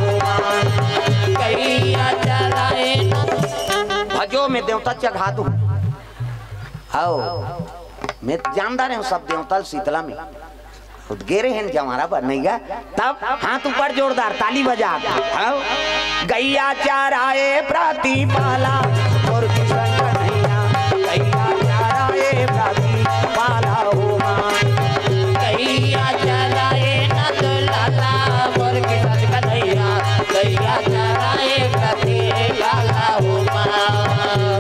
गैया चराए नंद। भजो में देवता चघा दू। आओ, मैं जानता रहे हूँ सब देवता ल शीतला में। खुद गे रहे हैं जवारा पर, नहीं गा? तब हाथ ऊपर जोरदार, ताली बजा। हाँ? गैया चाराए प्राती पाला, मोर किशन कन्हैया। गैया चाराए प्राती पाला हो माँ। गैया चाराए नंद लाला, मोर किशन कन्हैया। गैया चाराए प्राती पाला हो माँ।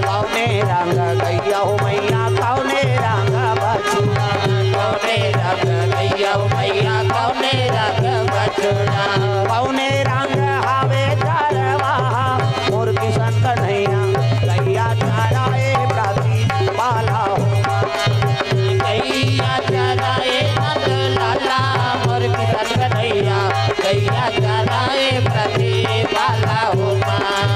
कौने रंग गैया हो मैया, कौने रंग बछुआ। कौने रंग गैया हो मैया, कौने रंग बछुआ। कौने रंग हावे चरवाहा, मोर किशन कन्हैया, गैया चाराए प्राती पाला हो। गैया चाराए नंद लाला, मोर किशन कन्हैया, गैया चाराए प्राती पाला हो माँ।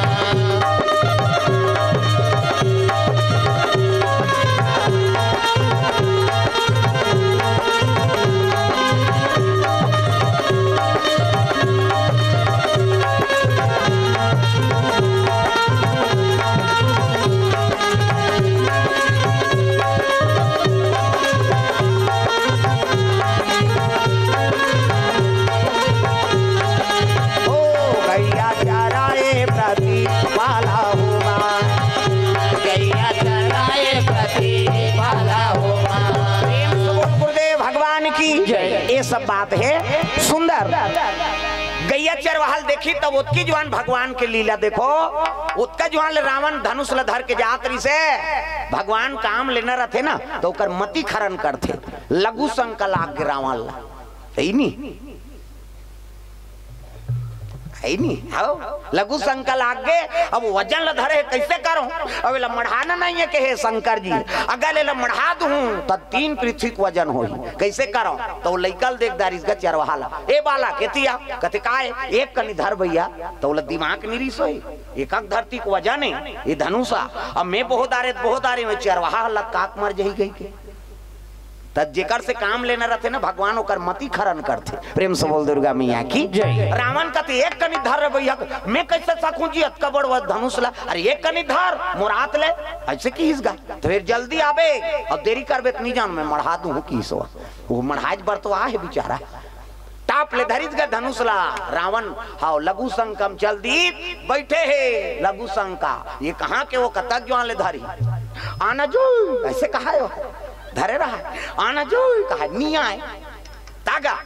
सब बात हे सुंदर। गैया चरवाहा ल देखी तब ओतकी जुवान भगवान के लीला देखो। ओतका जुवान ले रावण धनुष ल धर के जात रहिसे, भगवान काम लेना रथे ना, त ओकर मति खरन करथे। लघु शंका लाग गे रावण ला, हे नी? हे नी? हव, लघु शंका लाग गे। अब वजन ल धरे हे, कइसे करों? अब एला मढ़ाना नइ हे, कहे शंकर जी, अगर एला मढ़ा दूं त तीन पृथ्वी के वजन होही, कइसे करों? त ओ लइका ल देख डारिस गा चरवाहा ला, ए बालक, एती आ। कथे, "काय?" "एक कनी धर भइया।" त ओला दिमाग नइ रिहिस होही, एकक धरती के वजन हे ए धनुष ह। अब मैं बोहो डारेंव त बोहो डारेंव, चरवाहा ह लतका के मर जाही कहिके। त जेकर से काम लेना रथे ना भगवान, ओकर मति खरन करथे। प्रेम से बोल दुर्गा मैया की जय। रावण कथे, "एक कनी धर रे भइया, मैं कइसे सकूं जी अतका बड़ धनुष ला? अरे एक कनी धर, मोर हाथ ले।" अइसे किहिस गा। त फेर, "जल्दी आबे, अउ देरी करबे त नइ जानों, मैं मढ़ा दूं," किहिस ओ। ओ मढ़ाए बर तो आहे बिचारा। टाप ले धरिस गा धनुष ला रावण। हव, लघु शंका म चल दिस, बइठे हे लघु शंका। ए कहां के ओ, कतक जुवान ले धरही? आना जुई, अइसे कहाय ओ, धरे रहय। आना जुई कहाय, नइ आय। त गा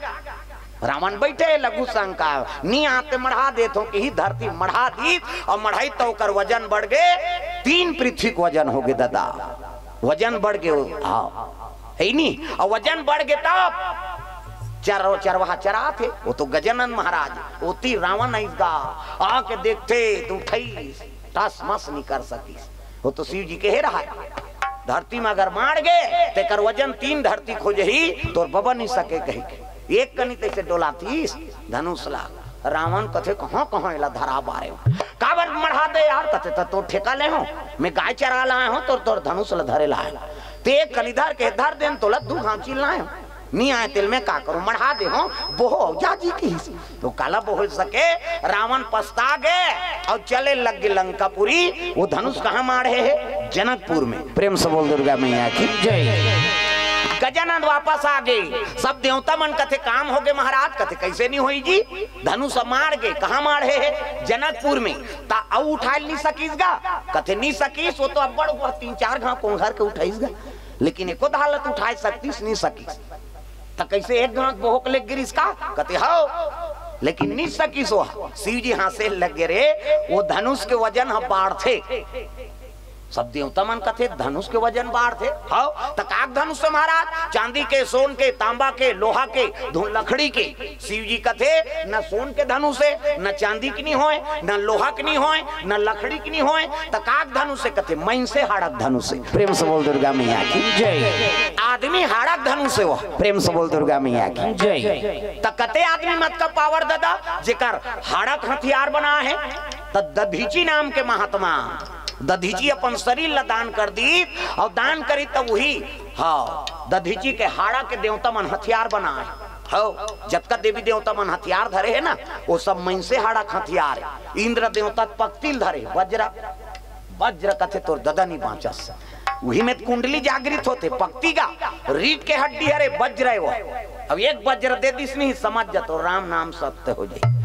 रावण बइठे हे लघु शंका, नइ आय त मढ़ा देथों, किहिस धरती मढ़ा दिस, अउ मढ़ाइस त ओकर वजन बढ़ गे, तीन पृथ्वी के वजन हो गे ददा, वजन बढ़ गे। हव, हे नी? अउ वजन बढ़ गे तब चर-, चरवाहा चरात हे, ओ तो गजानन महाराज, ओती रावण अइस गा, आके देखथे त उठइस, टस मस नइ कर सकिस। ओ तो शिव जी के हे रहय, धरती म अगर माढ़ गे, तेकर वजन तीन धरती के हो जही, तोर बबा नइ सके कहिके। एक कनी तइसे डोलातिस धनुष ला। रावण कथे, "कहां कहां एला धरा बारे हंव? काबर मढ़ा दे यार?" कथे, "त तोर ठेका ले हंव, मैं गाय चरा लाय हंव, तोर, तोर धनुष ला धरे लाय हंव। ते एक कनी धर के धर देन, तोला दू घांव चीर लाय हंव। नइ आय तेला मैं का करों, मढ़ा दे हंव, बोहो जा जी," किहिस। त काला बोह सके, रावण पछता गे अउ चले लग गे लंकापुरी। ओ धनुष कहां माढ़े हे? जनकपुर में। प्रेम से बोल दुर्गा मैया की जय। गजानन वापस आ गे। सब देवता मन कथे, "काम हो गे महाराज।" कथे, "कइसे नइ होही जी? धनुष माढ़ गे।" "कहां माढ़े हे?" "जनकपुर में।" "त अउ उठाय ल नइ सकिस गा?" कथे, "नइ सकिस, ओ तो अब्बड़, ओ तीन चार घांव कोंघर के उठइस गा, लेकिन एको धार ल त उठाय सकतिस, नइ सकिस।" "त कइसे एक घांव बोह के लेग गे रिहिस का?" कथे, "हव।" "लेकिन नइ सकिस ओ ह।" शिव जी हांसे लग गे, "रे, ओ धनुष के वजन ह बाढ़थे।" सब देवता मन कथे, "धनुष के वजन बाढ़थे?" "हव।" "त का के धनुष हे महाराज?" "चांदी के, सोन के, तांबा के, लोहा के, धुन लकड़ी के।" शिव जी कथे, "न सोन के धनुष हे, न चांदी के नइ होय, न लोहा के नइ होय, न लकड़ी के नइ होय, त का के धनुष हे?" कथे, "मइनसे हाड़ा के धनुष हे।" प्रेम से बोल दुर्गा मैया की जय। आदमी हाड़ा के धनुष हे ओ। प्रेम से बोल दुर्गा मैया की जय। त कते आदमी म अतका पावर ददा, जेकर हाड़ा के हथियार बनाय हे? त दधीचि नाम के महात्मा, दधीचि अपन शरीर ला दान कर दिस अउ दान करिस त उही, हव, दधीचि के हाड़ा के देवता मन हथियार बनाय हे। हव, जतका देवी देवता मन हथियार धरे हे ना, ओ सब मइनसे हाड़ा के हथियार हे। इंद्र देवता त पकती ल धरे हे, वज्र, वज्र कथे तोर ददा नइ बांचस। उही में त कुंडली जागृत होथे, पकती गा, रीढ़ के हड्डी हरे, वज्र हे ओ। अब एक वज्र दे दिस नहीं, समझ जा तोर राम नाम सत्य हो जाही।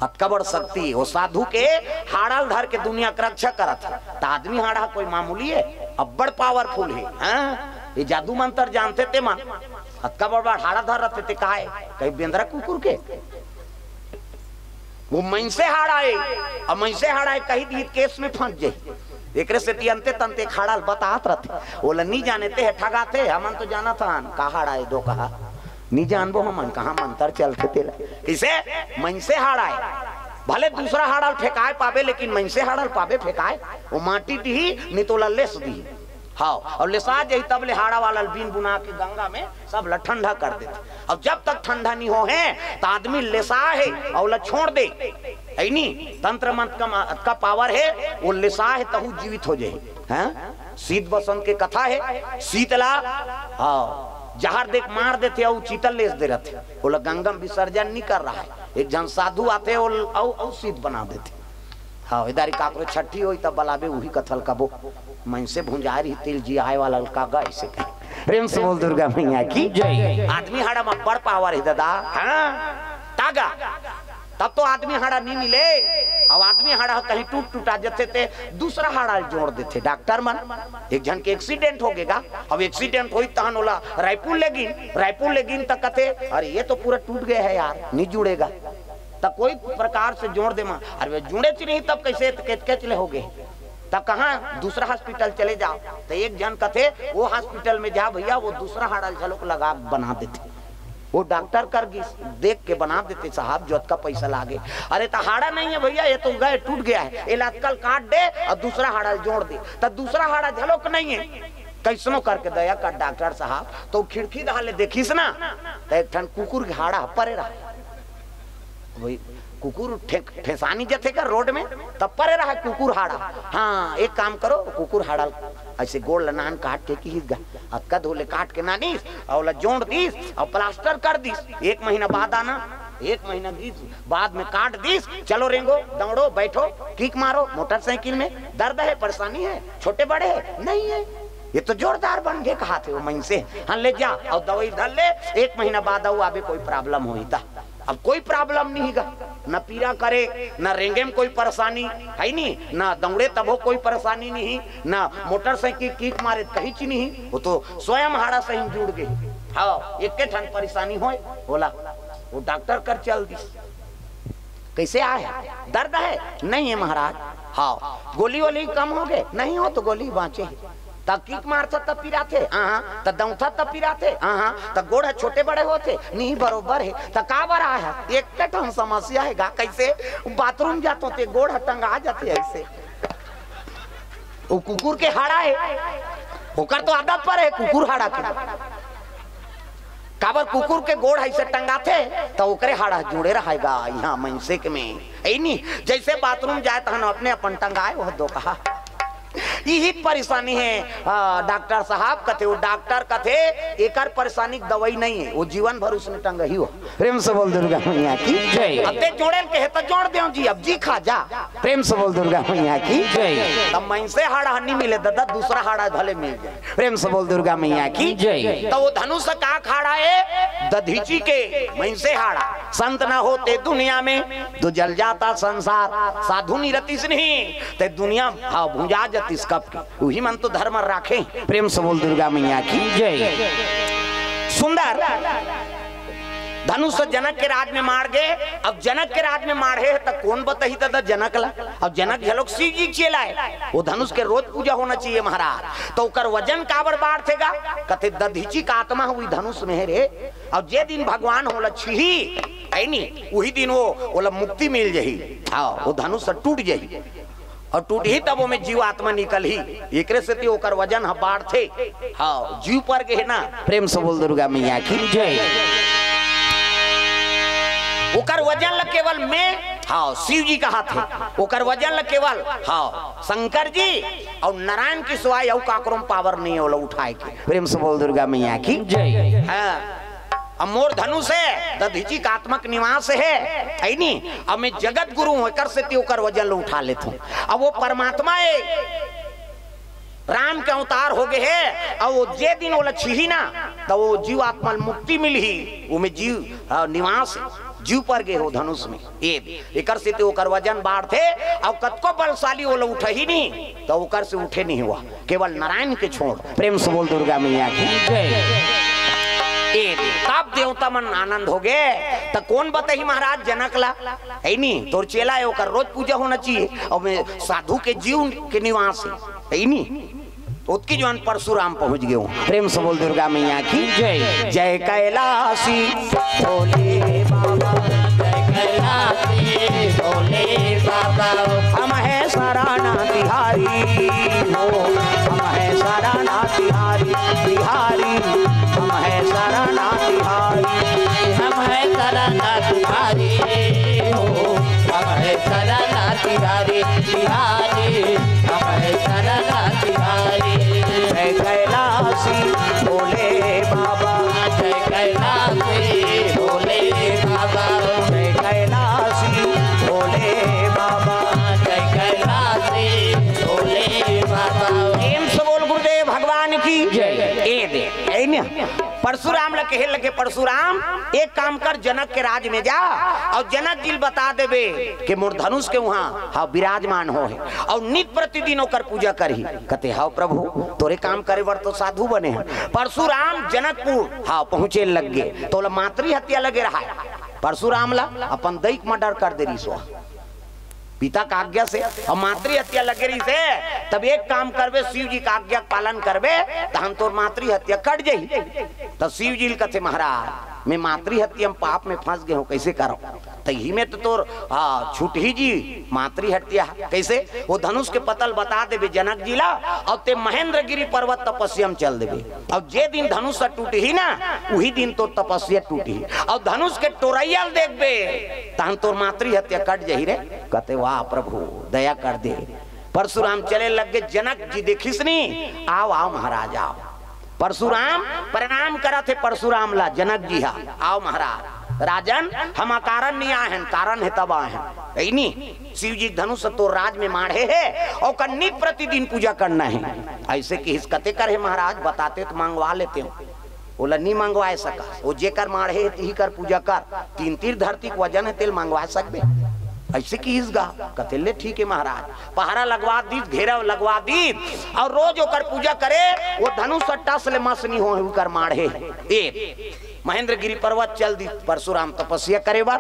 अतका बड़ शक्ति, ओ साधु के हाड़ा ल धर के दुनिया के रक्षा करत हे। त आदमी हाड़ा कोई मामूली हे, अब्बड़ पावरफुल हे। हां, ए जादू मंतर जानथे ते मन। अतका बड़ बड़ हाड़ा धर रथे ते काय? कहीं बेंदरा कुकुर के? ओ मइनसे हाड़ा हे, अब मइनसे हाड़ा हे कहि दिही त केस में फंस जाही। एकरे सेती अंते तंते हाड़ा ल बतात रथे। ओला नइ जाने ते ह ठगाथे, हमन तो जानत हन का हाड़ा हे, दो कहा। नइ जानबो हमन कहां मंतर चलथे तेला। कइसे? मइनसे हाड़ा हे। भले दूसरा हाड़ा ल फेंकाय पाबे, लेकिन मइनसे हाड़ा ल पाबे फेंकाय? ओ माटी दिही, नइ त ओला लेस दिही। हव, अउ लेसा जाही तब ले हाड़ा वाला ल बीन बुना के गंगा में सब ल ठंडा कर देथे। अउ जब तक ठंडा नइ होहे, त आदमी लेसा हे अउ ओला छोड़ दे। हे नी? तंत्र मंत्र का मा-, का पावर हे, ओ लेसा हे तहू जीवित हो जाही। हैं? शीत बसंत के कथा हे, शीत ला, हव, जहर दे के मार देथे अउ चीतल लेस दे रथे। ओला गंगा में विसर्जन नइ कर रहय। एक झन साधु आथे, ओ, अउ, अउ शीत बना देथे। हव, ए दारी काकरो छट्ठी होही त बलाबे उही कथा ल कबो। मइनसे भुंजाय रही तेल जी आय वाला ल का गा अइसे कहे। प्रेम से बोल दुर्गा मैया की जय। आदमी हाड़ा म बड़ पावर हे ददा। हां, त गा। तब तो आदमी हाड़ा नइ मिले। अब आदमी हाड़ा कहीं टूट टुटा जथे ते दूसरा हाड़ा ल जोड़ देथे डॉक्टर मन। एक झन के एक्सीडेंट हो गेगा, अब एक्सीडेंट होई तहन ओला रायपुर ले गिन, रायपुर ले गिन त कथे, "अरे ये तो पूरा टूट गया है यार, नहीं जुड़ेगा।" त कोई प्रकार से जोड़ दे मा, अरे वे जुड़े च नहीं तब कैसे त केच केच ले हो गए? त कहाँ दूसरा हॉस्पिटल चले जाओ। त एक झन कथे, "वो हॉस्पिटल में जा भैया, वो दूसरा हाड़ा ल घलोक लगा बना देथे।" वो डॉक्टर कर गिस, देख के बना देथे साहब, जो अतका पैसा लागे। अरे त हाड़ा नहीं है भैया, ये तो गए, टूट गया है, एला अतका ल काट दे और दूसरा हाड़ा ल जोड़ दे। त दूसरा हाड़ा घलोक नहीं है। कैसनो करके दया कर डॉक्टर साहब, तो खिड़की डहर ले देखिस ना, त एक ठन कुकुर के हाड़ा परे रहा। वही कुकुर ठे-, ठेसानी जथे का रोड में, तब परे रहा कुकुर हाड़ा। हाँ, एक काम करो, कुकुर हाड़ा ऐसे गोड़ ल नान काट के किहिस गा, अतका धोले काट के नानिस, और ओला जोड़ दिस, और प्लास्टर कर दिस। एक महीना बाद आना, एक महीना बीत, बाद में काट दिस, चलो रेंगो, दौड़ो, बैठो, किक मारो, मोटरसाइकिल में दर्द है, परेशानी है, छोटे बड़े है, नहीं है, ये तो जोरदार बन के कहा थे वो मइनसे। हाँ, ले जा और दवाई धर ले, एक महीना बाद आऊ, अबे कोई प्रॉब्लम होई ता। अब कोई प्रॉब्लम नहीं गा, न पीरा करे, न रेंगे में कोई परेशानी है नहीं, न दौड़े तभो कोई परेशानी नहीं, न मोटरसाइकिल किक मारे, कहीं चीज नहीं। वो तो स्वयं हाड़ा सही जुड़ गए। हाँ, एक ठन परेशानी होए, बोला, वो डॉक्टर कर चल दिस। कैसे आए? दर्द है? नहीं है महाराज। हाँ, गोली वोली कम हो गए? नहीं हो तो गोली बाँचे। त किक मारथा त पिराथे, हाँ, त दौंथा त पिराथे, हाँ, त गोड़ ह छोटे बड़े होथे, नहीं बरोबर है। त का बर आए है? एक ठन समस्या है गा, कैसे? बाथरूम जातो ते गोड़ ह टंगा जाथे ऐसे। वो कुकुर के हाड़ा है, ओकर तो आदत पर है कुकुर हाड़ा के। काबर कुकुर के गोड़ ऐसे टंगाथे, त ओकरे हाड़ा जुड़े रहेगा यहाँ मनसेक में। ऐ नी, जैसे बाथरूम जाए तहन अपने अपन टंगाए, वो दो कहा। यही परेशानी है। आ, डॉक्टर साहब कथे, वो डॉक्टर कथे, एकर परेशानी के दवाई नहीं है, वो जीवन भर उसने टंगही हो। प्रेम से बोल दुर्गा मैया की जय। अब ते जोड़े ल कहे त जोड़ देव जी, अब जी खा जा। प्रेम से बोल दुर्गा मैया की जय। तब मनसे हाड़ा नहीं मिले दादा, दूसरा हाड़ा भले मिल जाए। प्रेम से बोल दुर्गा मैया की जय। तो वो धनुष का खाड़ा है दधीची के, मनसे हाड़ा। संत न होते दुनिया में तो जल जाता संसार, साधु निरतिस नहीं ते दुनिया, हाँ, भुंजा जतिस कब के। वही मन तो धर्म राखे। प्रेम से बोल दुर्गा मैया की जय। सुंदर धनुष जनक के राज में मार गे। अब जनक के राज में मारे हे त कोन बताही दादा जनक ला? अब जनक घलोक शिव जी चेला है, वो धनुष के रोज पूजा होना चाहिए महाराज। तो ओकर वजन काबर बाढ़थे गा? कथे दधीची का आत्मा हुई धनुष में है रे। और जे दिन भगवान होला छिही, है नी, वही दिन वो ओला मुक्ति मिल जही। हाँ, वो धनुष टूट जही। और टूटही तब ओमे जीव आत्मा निकलही। एकरे सेती ओकर वजन ह बाढ़थे। हाँ, जीव पर गे हे ना। प्रेम से बोल दुर्गा मैया की जय। ओकर वजन ल केवल मैं, हाँ, शिव जी कहाथे। ओकर वजन ल केवल, हाँ, शंकर जी और नारायण के सिवाय अउ काकरो म पावर नहीं है ओला उठाए के। प्रेम से बोल दुर्गा मैया की जय। हाँ। अब मोर धनुष है, दधीची का आत्मक निवास है, है नी? अब मैं जगत गुरु हूँ, एकर सेती ओकर वजन ल उठा लेथूं। अब वो परमात्मा है, राम के अवतार हो गए है, अब वो जे दिन ओला छिही ना, त वो जीव आत्मा ल मुक्ति मिलही, वो में जीव, हाँ, निवास है, जीव पर गए हो धनुष में। ये एकर सेती ओकर वजन बाढ़थे, अउ कतको बलशाली ओला उठही नहीं, त ओकर से उठे नहीं हुआ, केवल नारायण के छोड़। प्रेम से बोल दुर्गा मैया की जय। ए, तब देवता मन आनंद हो गए। त कोन बताही महाराज जनक ला? है नी, तोर चेला है, ओकर रोज पूजा होना चाहिए। और मैं साधु के जीव के निवास है, है नी? ओतकी जोन परशुराम पहुंच गए हो। प्रेम से बोल दुर्गा मैया की जय। जय कैलासी भोले बाबा, जय कैलासी भोले बाबा। हम है शरण बिहारी हो, हम है शरण बिहारी, बिहारी, हम है शरण बिहारी। हम है शरण बिहारी हो, हम है शरण बिहारी, बिहारी, हम है शरण बिहारी। जय कैलासी भोले बाबा, जय कैलासी भोले बाबा, जय कैलासी भोले बाबा, जय कैलासी भोले बाबा। प्रेम से बोल गुरुदेव भगवान की जय। ए दे, ए ने। परशुराम ल कहे लगे, "परशुराम, एक काम कर, जनक के राज में जा अउ जनक जी ल बता देबे कि मोर धनुष के उहाँ, हाँ, विराजमान हो हे अउ नित प्रतिदिन ओकर पूजा करही।" कथे, "हव प्रभु, तोरे काम करे बर तो साधु बने हन।" परशुराम जनकपुर, हाँ, पहुँचे लग गे, त ओला मातृ हत्या लगे रहाय। परशुराम ला अपन दई के मर्डर कर दे रिहिस ओ, पिता का आज्ञा से, अउ मातृ हत्या लगे रिहिस हे। तब एक काम करबे, शिव जी का आज्ञा के पालन करबे, तहन तोर मातृ हत्या कट जाही। त शिव जी ल कथे, "महाराज, मैं मातृ हत्या में, पाप में फंस गे हूँ, कइसे करंव?" त इही में तो तोर, आ, छूटही जी मातृ हत्या। कइसे? ओ धनुष के पता ल बता देबे जनक जी ला, अउ ते महेंद्रगिरी पर्वत तपस्या में चल देबे। अउ जे दिन धनुष ह टूटही ना, उही दिन तोर तपस्या टूटही। अउ धनुष के टोरइया ल देखबे, तहन तोर मातृ हत्या कट जाही रे। कथे, "वाह प्रभु, दया कर दे।" परशुराम चले लग गे, जनक जी देखिस नी, "आव, आव महाराज, आव।" परशुराम प्रणाम करत हे परशुराम ला, जनक जी हा, "आव महाराज, राजन, हम अकारण नी आए हन, कारण हे तब आए हन।" कही नी, शिव जी के धनुष तोर राज में माढ़े हे, ओकर नित प्रतिदिन पूजा करना हे। अइसे किहिस, कथे, "कर हे महाराज, बताते त मंगवा लेतेंव।" ओला नी मंगवाए सकस। ओ जेकर माढ़े हे, तिही कर पूजा कर। तीन तीर धरती के वजन हे, तेल मंगवा सकबे? अइसे किहिस गा। कथे, "ले ठीक हे महाराज।" पहरा लगवा दीस, घेरा लगवा दीस, अउ रोज ओकर पूजा करे। ओ धनुष ह टस ले मस नी होय, ओकर माढ़े हे। ए, महेंद्रगिरी पर्वत चल दीस परशुराम तपस्या करे बर।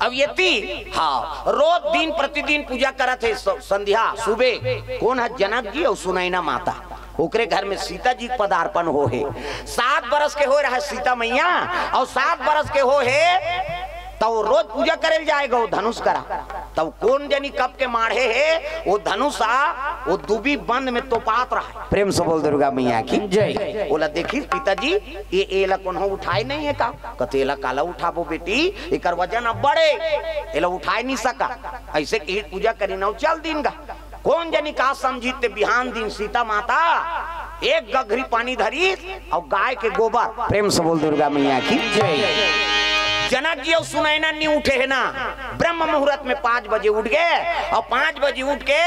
अब एती, हाँ, रोज दिन प्रतिदिन पूजा करत हे, स-, संध्या, सुबह। कोन ह? जनक जी अउ सुनैना माता। ओकरे घर में सीता जी के पदार्पण हो हे। सात बरस के हो रहा सीता मैया, अउ सात बरस के हो हे, त वो रोज पूजा करे ल जाए गा ओ धनुष करा। तब कोन जनी कब के माढ़े हे, ओ धनुष आ, ओ दूबी बंद में तोपात रहा। प्रेम से बोल दुर्गा मैया की जय। ओला देखिस पिताजी, ए, एला कोनो उठाए नहीं हे का? कथे, "एला काला उठाबो बेटी, एकर वजन अब बड़े, एला उठाए नहीं सका।" अइसे कही पूजा करिन अउ चल दीन गा। कोन जनी का समझिस ते बिहान दिन सीता माता एक गघरी पानी धरिस अउ गाय के गोबर। प्रेम से बोल दुर्गा मैया की जय। जनक जी अउ सुनैना नी उठे हे ना, ब्रह्म मुहूर्त में पाँच बजे उठ गे अउ पाँच बजे उठ के,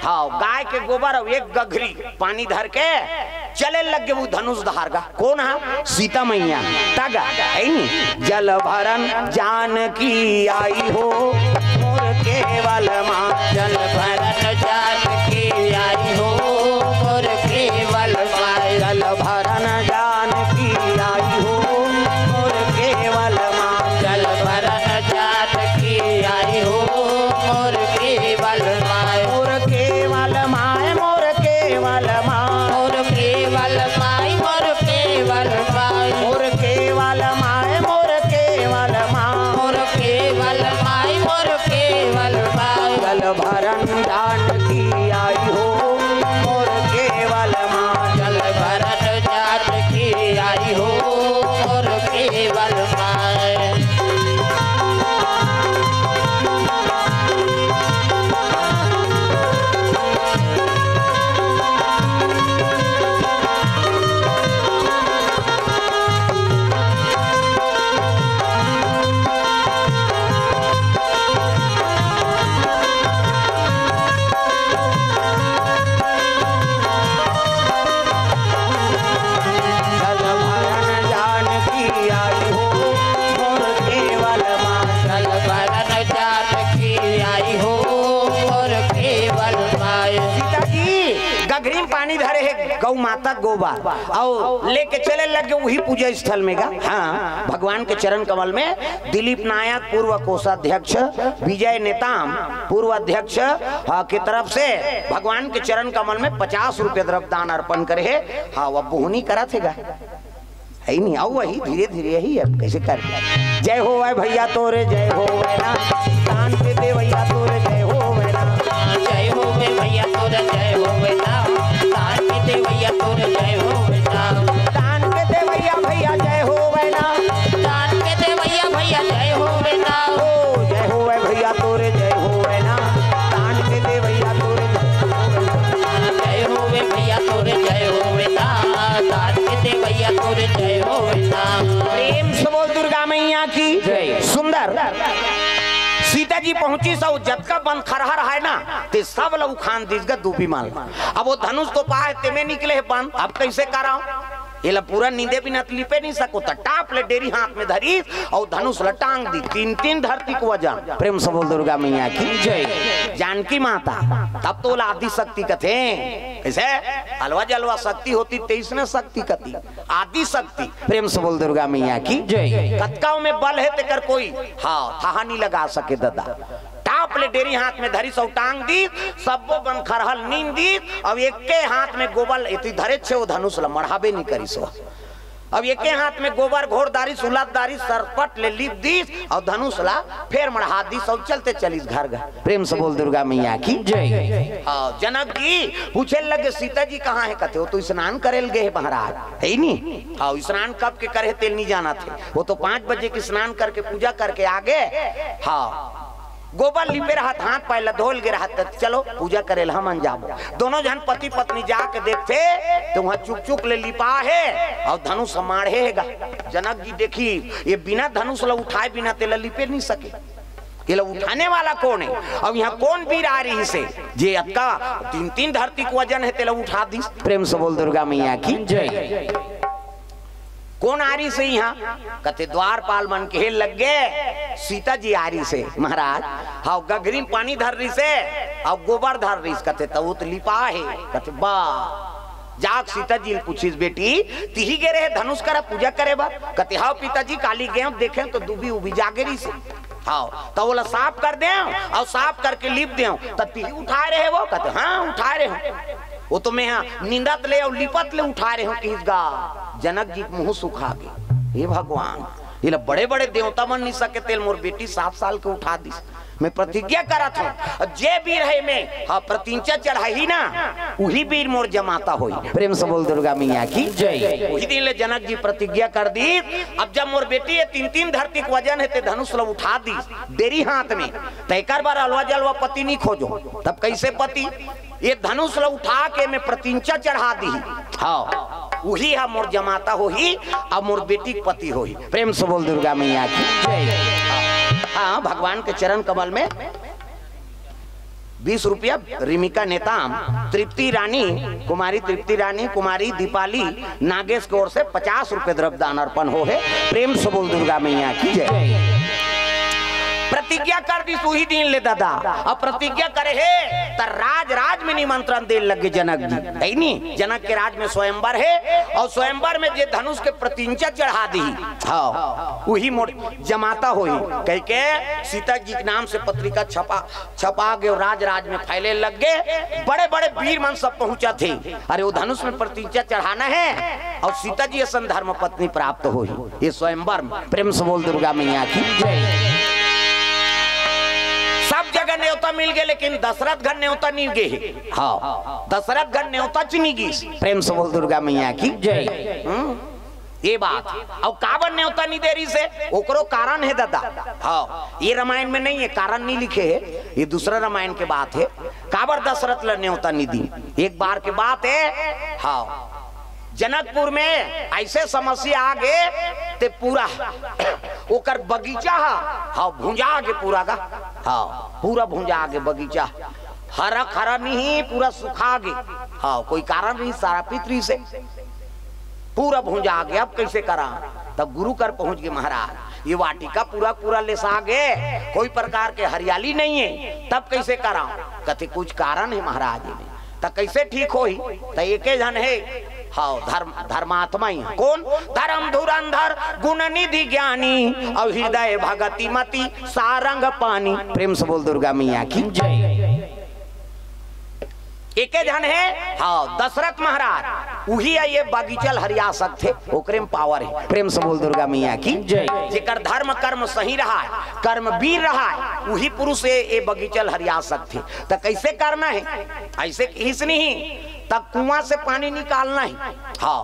हाँ, गाय के गोबर अउ एक गघरी पानी धर के चले लग गे वो धनुष धार गा। कोन हा? सीता मैया। तगा, है नी? जल भरन जानकी आई हो, मोर केवल माँ। जल भरन जानकी आई हो, मोर केवल माँ। जल भरन जानकी आई हो, मोर केवल माँ। जल भरन जानकी आई हो, मोर केवल माय। मोर केवल माय, मोर केवल माय। मोर केवल माय, मोर केवल माय। मोर केवल माय, मोर केवल माय। मोर केवल माय, मोर केवल माय। जल भरन जानकी आई हो, मोर केवल माय। जल भरन जानकी आई हो, मोर केवल माय। जल भरन जानकी आई हो, मोर केवल माँ। जल भरन जानकी आई हो, मोर केवल माँ। सीता जी गघरी में पानी धरे हे, गौ माता गोबर, अउ लेके चले लग गे उही पूजा स्थल में गा। हाँ, भगवान के चरण कमल में दिलीप नायक, पूर्व कोषाध्यक्ष, विजय नेताम, पूर्व अध्यक्ष, हाँ, के तरफ से भगवान के चरण कमल में पचास रुपये द्रव्य दान अर्पण करे हे। हाँ, वो बोहनी करत हे गा। है नहीं, आओ वही धीरे धीरे ही अब कैसे कर। जय होवै भैया तोरे, जय होवै ना। दान के देवैया तोरे, जय होवै ना। जय होवै भैया तोरे, जय होवै ना। दान के देवैया तोरे, जय होवै ना। दान के देवैया भैया, जय होवै ना। दान के देवैया भैया, जय होवै ना। ओ, जय होवै भैया तोरे, जय होवै ना। दान के देवैया तोरे, जय होवै ना। जय होवै भैया तोरे, जय होवै ना। दान के देवैया तोरे, जय होवै ना। प्रेम से बोल दुर्गा मैया की जय। सुंदर। सीता जी पहुंचिस अउ जतका बन खरहा रहय ना, ते सब ल उखान दिस गा दूबी मन। अब वो धनुष तो पाए, तेमे निकले हे बन, अब कैसे कराओ? एला पूरा नींदे बिना त लिपे नहीं सको, त टाप ले डेरी हाथ में धरिस अउ धनुष ल टांग दी। तीन तीन धरती के वजन। प्रेम से बोल दुर्गा मैया की जय। जानकी माता, तब तो ओला आदि शक्ति कथे। कैसे? अलवा जलवा शक्ति होती, तेईस ने शक्ति कती। आदि शक्ति। प्रेम से बोल दुर्गा मैया की जय। कतका में बल है तेकर कोई, हाँ, थाहा नहीं लगा सके ददा। टाप ले डेरी हाथ में धरिस अउ टांग दी, सब्बो बन खरहल नींद दी। अब एके हाथ में गोबर एती धरे छे, वो धनुष ल मढ़ाबे नहीं करिस हो। अब एके हाथ में गोबर घोर दारिस, उलत दारिस, सरपट ले लीप दीस अउ धनुष ला फेर मढ़ा दीस अउ चलते चलिस घर घर। प्रेम से बोल दुर्गा मैया की जय। हाँ, जनक जी पूछे लगे, सीता जी कहाँ है? कथे, वो तो स्नान करे ल गे है महाराज, है ही नहीं। हाँ, स्नान कब के करे तेल नहीं जाना थे, वो तो पाँच बजे के स्नान करके पूजा करके आ गे। हाँ, गोबर लिपे रहत, हाथ पैर ला धोल गे रहत, त चलो पूजा करे ल हमन जाबो। दोनों झन पति पत्नी जाके देखथे त वहाँ चुक चुक ले लिपा हे अउ धनुष माढ़े हे गा। जनक जी देखिस, ये बिना धनुष ला उठाए बिना तेला लिपे नहीं सके। एला उठाने वाला कोन है? अउ यहाँ कोन बीर आ रहिसे जे अतका तीन तीन धरती के वजन है तेला उठा दिस? प्रेम से बोल दुर्गा मैया की जय। कोन आ रहिसे यहाँ? कथे द्वारपाल मन कहे लग गे, सीता जी आ रहिसे महाराज। हाँ, गघरी में पानी धर रहिसे अउ गोबर धर रहिस। कथे त वो त लिपा हे। कथे बा, जाके सीता जी ल पूछिस, बेटी, तिही गे रहे धनुष करा पूजा करे बर? कथे हाँ पिताजी, काली गेंव देखेंव त दूबी उबी जागे रहिसे। हाँ, त ओला साफ कर देंव अउ साफ करके लीप देंव, त तिही उठाए रहे वो? कथे हाँ, उठाए रहे हँव। वो तो मैं हा निंदत ले अउ लिपत ले उठाए रहे हँव, किहिस गा। जनक जी के मुँह सुखा गे। हे भगवान, एला बड़े बड़े देवता मन नहीं सके तेल मोर बेटी सात साल के उठा दिस। मैं प्रतिज्ञा करत हँव, जे बीर हे में, हाँ, प्रत्यंचा चढ़ाही ना, उही बीर मोर जमाता होही। प्रेम से बोल दुर्गा मैया की जय। उही दिन ले जनक जी प्रतिज्ञा कर दिस, अब जब मोर बेटी ये तीन तीन धरती के वजन हे ते धनुष ल उठा दिस डेरी हाथ में, त एकर बर अलवा जलवा पति नहीं खोजों। तब कैसे पति? ये धनुष ल उठा के मैं प्रत्यंचा चढ़ा दिही। हाँ, उही हा मोर जमाता होही, अब मोर बेटी के पति होही। प्रेम से बोल दुर्गा मैया की जय। हाँ, भगवान के चरण कमल में बीस रुपया रिमिका नेताम, तृप्ति रानी, कुमारी तृप्ति रानी, कुमारी दीपाली, नागेश के ओर से पचास रुपये द्रव्य दान अर्पण हो हे। प्रेम से बोल दुर्गा मैया की जय। प्रतिज्ञा कर दिस उही दिन ले ददा, अब प्रतिज्ञा करे हे त राज राज में निमंत्रण दे लगे जनक जी, है नी? जनक के राज में स्वयंवर हे अउ स्वयंवर में जे धनुष के प्रत्यंचा चढ़ा दिही, हाँ, उही मोर जमाता होही। कह के सीता जी के नाम से पत्रिका छपा छपा गे अउ राज राज में फैले लग गे। बड़े बड़े बीर मन सब पहुंचत हे, अरे वो धनुष में प्रत्यंचा चढ़ाना हे अउ सीता जी असन धर्म पत्नी प्राप्त होही ये स्वयंवर में। प्रेम से बोल दुर्गा मैया की जय। सब जगह नेवता मिल गे, लेकिन दशरथ घर नेवता नहीं गे हे। हाँ, दशरथ घर नेवता च नहीं गिस। प्रेम से बोल दुर्गा मैया की जय। हम्म, ये बात। अउ काबर नेवता नहीं दे रहिसे, ओकरो कारण हे ददा। हाँ, ये रामायण में नहीं हे, कारण नहीं लिखे हे, ये दूसरा रामायण के बात हे। काबर दशरथ ल नेवता नहीं दिस, एक बार के बात हे। हाँ, जनकपुर में ऐसे समस्या आ गे, ते पूरा ओकर बगीचा हा, हाँ, भुंजा गे पूरा गा। हाँ, पूरा भुंजा गे बगीचा। हरा खरा नहीं, पूरा सुखा गे। हाँ, कोई कारण नहीं, सारा पितरी से पूरा भुंजा गे। अब कैसे करा? तब गुरु कर पहुंच गे, महाराज, ये वाटिका पूरा पूरा लेसा गे, कोई प्रकार के हरियाली नहीं हे, तब कैसे करा? कथे कुछ कारण हे महाराज, ये में त कैसे ठीक होही? त एके झन हे, हाँ, धर्म, धर्मात्मा ही। कोन? धर्म धुरंधर गुण निधि ज्ञानी, अउ हृदय भगति मति सारंग पानी। प्रेम से बोल दुर्गा मैया की जय। एके झन हे, हाँ, दशरथ महाराज, उही हे ये बगीचा ल हरिया सकथे, ओकरे में पावर हे। प्रेम से बोल दुर्गा मैया की जय। जेकर धर्म कर्म सही रहा हे, कर्म वीर रहा हे, उही पुरुष ये, ये बगीचा ल हरिया सकथे। त कैसे करना हे? ऐसे किहिस नहीं, त कुआं से पानी निकालना हे। हाँ,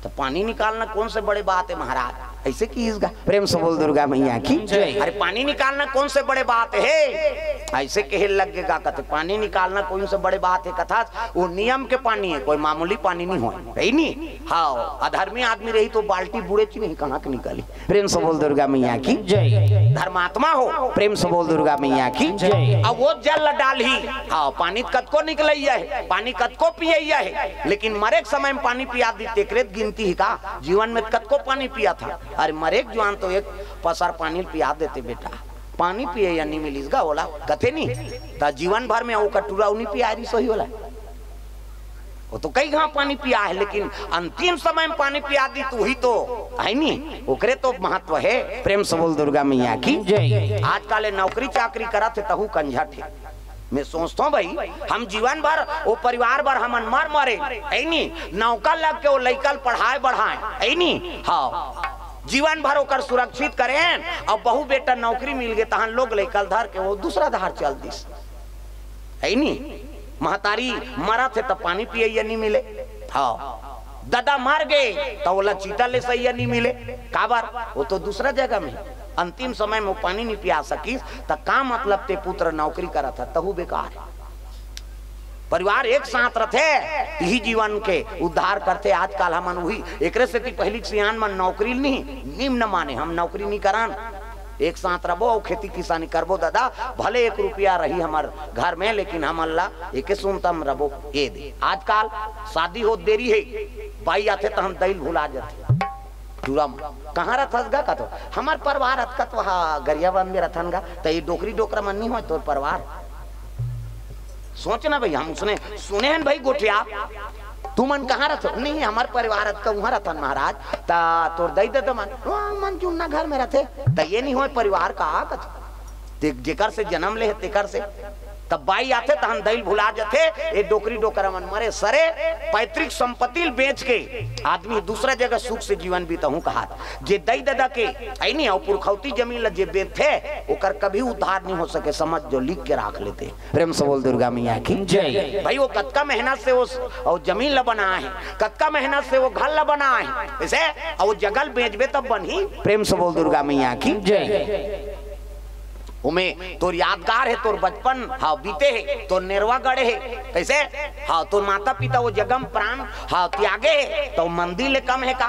त पानी निकालना कोन से बड़े बात हे महाराज? ऐसे किहिस गा। प्रेम से बोल दुर्गा मैया की जय। अरे पानी निकालना कौन से बड़े बात हे, ऐसे कहे लग गे गा। कथे पानी निकालना कौन से बड़े बात हे, कथस वो नियम के पानी हे, कोई मामूली पानी नहीं होय, हे नी? हाँ, अधर्मी आदमी रही तो बाल्टी बूड़ेच नहीं, कहाँ के निकाली। प्रेम से बोल दुर्गा मैया की जय। धर्मात्मा हो, प्रेम से बोल दुर्गा मैया की जय। अब वो जल ल डालही, हाँ, पानी त कतको निकलइया हे, पानी कतको पियइया हे, लेकिन मरे के समय में पानी पिया दी, तेकरे त गिनती हे का? जीवन में त कतको पानी पियाथस। अरे मरे के जुआन तो एक पसर पानी ल पिया देते बेटा, पानी पियइया नहीं मिलिस गा ओला, कथे नहीं। त जीवन भर में ओकर टूरा नहीं पिया रही सोही ओला। वो तो कई घाव पानी पिया हे, लेकिन अंतिम समय में पानी पिया दी तो वही तो हे नी, ओकरे तो महत्व हे। प्रेम से बोल दुर्गा मैया की जय। आजकल ये नौकरी चाकरी करत हे तहू कंझट हे। मैं सोचथों भाई, हम जीवन भर वो परिवार बर हमन मर मरे, हे नी? नौकर लग के वो लइका ल पढ़ाए बढ़ाए, हे नी? हाँ, जीवन भर ओकर सुरक्षित करेन, अउ बहू बेटा नौकरी मिल गे, तहन लोग लइका ल धर के वो दूसरा धार चल दिस, हे नी? महतारी मरत हे त पानी पियइया नहीं मिले, हाँ, ददा मर गे त ओला चीता लेसइया नहीं मिले, काबर? वो तो दूसरा जगह में हे। अंतिम समय में वो पानी नहीं पिया सकिस, त का मतलब ते पुत्र नौकरी करत हे, तहू बेकार हे। परिवार एक साथ रथे, तिही जीवन के उद्धार करथे। आजकल हमन उही, एकरे सेती पहिली के सियान मन नौकरी नहीं, निम्न माने, हम नौकरी नहीं करन, एक साथ रबो अउ खेती किसानी करबो ददा, भले एक रुपया रही हमर घर में, लेकिन हमन ला एके सुनता में रबो। ये दे, आजकल शादी होत देरी हे, बाई आथे त हम दई ल भुला जाथे। टूरा म कहाँ रथस गा? कथों हमर परिवार अतका तो हा गरियाबंद में रथन गा, त ये डोकरी डोकरा मन नहीं होय तोर परिवार? सोच ना भाई, हम उसने सुने हन भाई गोठिया, तुमन कहाँ रथो? नहीं, हमर परिवार अतका उहाँ रथन महाराज, त तोर दई ददा मन, ओ, मन जुन्ना घर में रथे, त ये नहीं होय परिवार का? कथों ते जेकर से जनम ले हे तेकर से। तब बाई आथे तहन दई ल भुला जथे, ये डोकरी डोकरा मन मरे सरे, पैतृक संपत्ति ल बेच के आदमी दूसरा जगह सुख से जीवन बिताहूं कहात। जे दई ददा के, हे नी, अउ पुरखौती जमीन ल जे बेचथे, ओकर कभी उद्धार नहीं हो सके, समझ जो, लिख के राख लेते। प्रेम से बोल दुर्गा मैया की जय। भाई वो कतका मेहनत से वो, वो जमीन ल बनाए हे, कतका मेहनत से वो घर ल बनाए हे, कइसे? अउ वो जगह ल बेचबे तब बनही। प्रेम से बोल दुर्गा मैया की जय। ओमे तोर यादगार हे, तोर बचपन, हाँ, बीते हे, तोर नेरवा गड़े हे, कइसे? हाँ, तोर माता पिता वो जगह म प्राण, हाँ, त्यागे हे, त मंदिर ले कम हे का?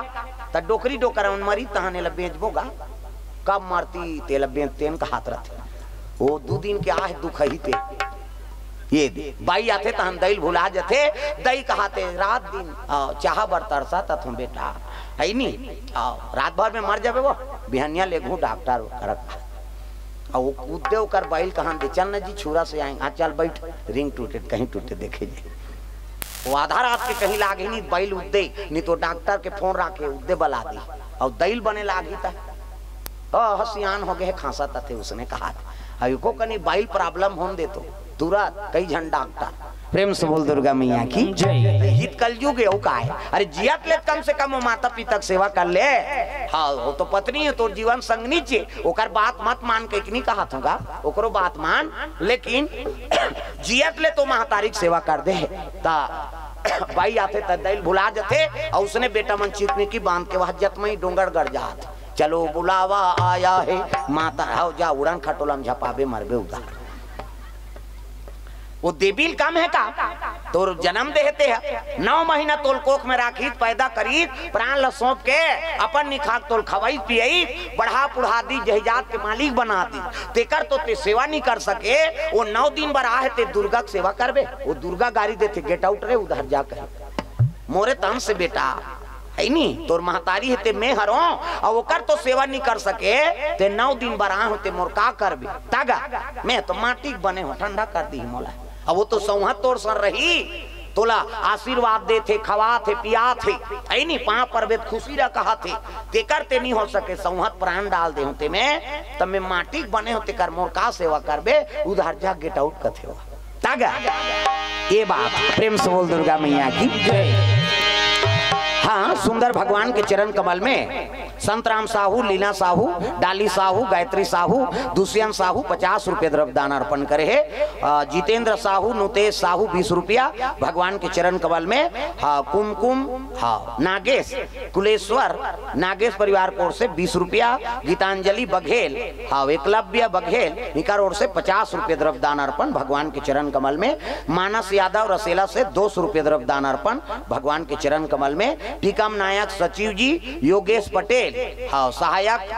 त डोकरी डोकरा मन मरी तहन एला बेचबो गा, कब मरती तेला बेचतेन कहात रथे। वो दू दिन के आहे दुख ही ते। ये दे, बाई आथे तहन दई ल भुला जथे, दई कहाथे रात दिन, आ, चाहा बर तरसत हथों बेटा, हे नी? आ, रात भर में मर जाबे वो, बिहनिया लेगहूं डॉक्टर करा। अउ वो कूद दे ओकर बाई ल कहान दे, "चल ना जी, छुरा से आएंगे।" "हाँ, चल बैठ, रिंग टूटे त कहीं टूटे, देखे जाही।" वो आधा रात के कहीं लागे नहीं, बाई ल उद्दे, नहीं तो डॉक्टर के फोन राखे उद्दे बला दी, अउ दई ल बने लागी त, "ओ, सियान हो गे हे, खांसत हे," उसने कहा। अउ एको कनी बाई ल प्रॉब्लम होन दे तो तुरंत कई झन डॉक्टर। प्रेम से बोल दुर्गा मैया की जय। हित कलयुग हे, अउ का हे? अरे जियत ले कम से कम वो माता पिता के सेवा कर ले। हाँ, वो तो पत्नी हे, तोर जीवन संगनी चे, ओकर बात मत मान के, एक नहीं कहाथों गा, ओकरो बात मान, लेकिन जियत ले तो महतारी के सेवा कर दे। त बाई आथे त दई ल भुला जथे, अउ उसने बेटा मन चितनी की बांध के वह जतमई डोंगरगढ़ जात। "चलो बुलावा आया है माता," हव जा उड़न खटोला में झपाबे, मरबे उधार। वो देवी ल कम हे का? तोर जनम देहे ते ह, नौ महीना तोल कोख में राखिस, पैदा करिस, प्राण ल सौंप के अपन निखाक तोल खवई पियई, बढ़ा पुढ़ा दी, जहिजात के मालिक बना दी, तेकर तो ते सेवा नहीं कर सके। वो नौ दिन बर आहे ते दुर्गा के सेवा करबे? वो दुर्गा गारी देथे, "Get out रे, उधर जा," कहे, "मोरे तन से बेटा।" हे नी, तोर महतारी हे ते मैं हरों, अउ ओकर तो सेवा नहीं कर सके, ते नौ दिन बर आहों ते मोर का करबे? तागा, मैं तो माटी के बने हों, ठंडा कर दी मोला। अब वो तो सौंहत तोर सर रही, तोला आशीर्वाद देथे, खवाथे, पियाथे, हे नी, पांव परबे त खुशी रह कहाथे, तेकर ते नहीं हो सके, सौंहत प्राण डाल दे हों ते मैं, तब मैं माटी के बने हों, तेकर मोर का सेवा करबे? उधार जा, get out कथे हो। तागा, ये बात, प्रेम से बोल दुर्गा मैया की जय। हाँ, सुंदर भगवान के चरण कमल में संतराम साहू, लीना साहू, डाली साहू, गायत्री साहू, दुष्यंत साहू पचास रुपये द्रव्य दान अर्पण करे हे। अ, जितेंद्र साहू, नुतेश साहू बीस रुपया भगवान के चरण कमल में। हाँ, कुमकुम, हाँ, नागेश कुलेश्वर, नागेश परिवार की ओर से बीस रुपया। गीतांजलि बघेल, हाँ, एकलव्य बघेल, इनकर ओर से पचास रुपये द्रव्य दान अर्पण भगवान के चरण कमल में। मानस यादव रसेला से दो सौ रुपये द्रव्य दान अर्पण भगवान के चरण कमल में। टीकम नायक सचिव जी, योगेश पटेल, हाँ, सहायक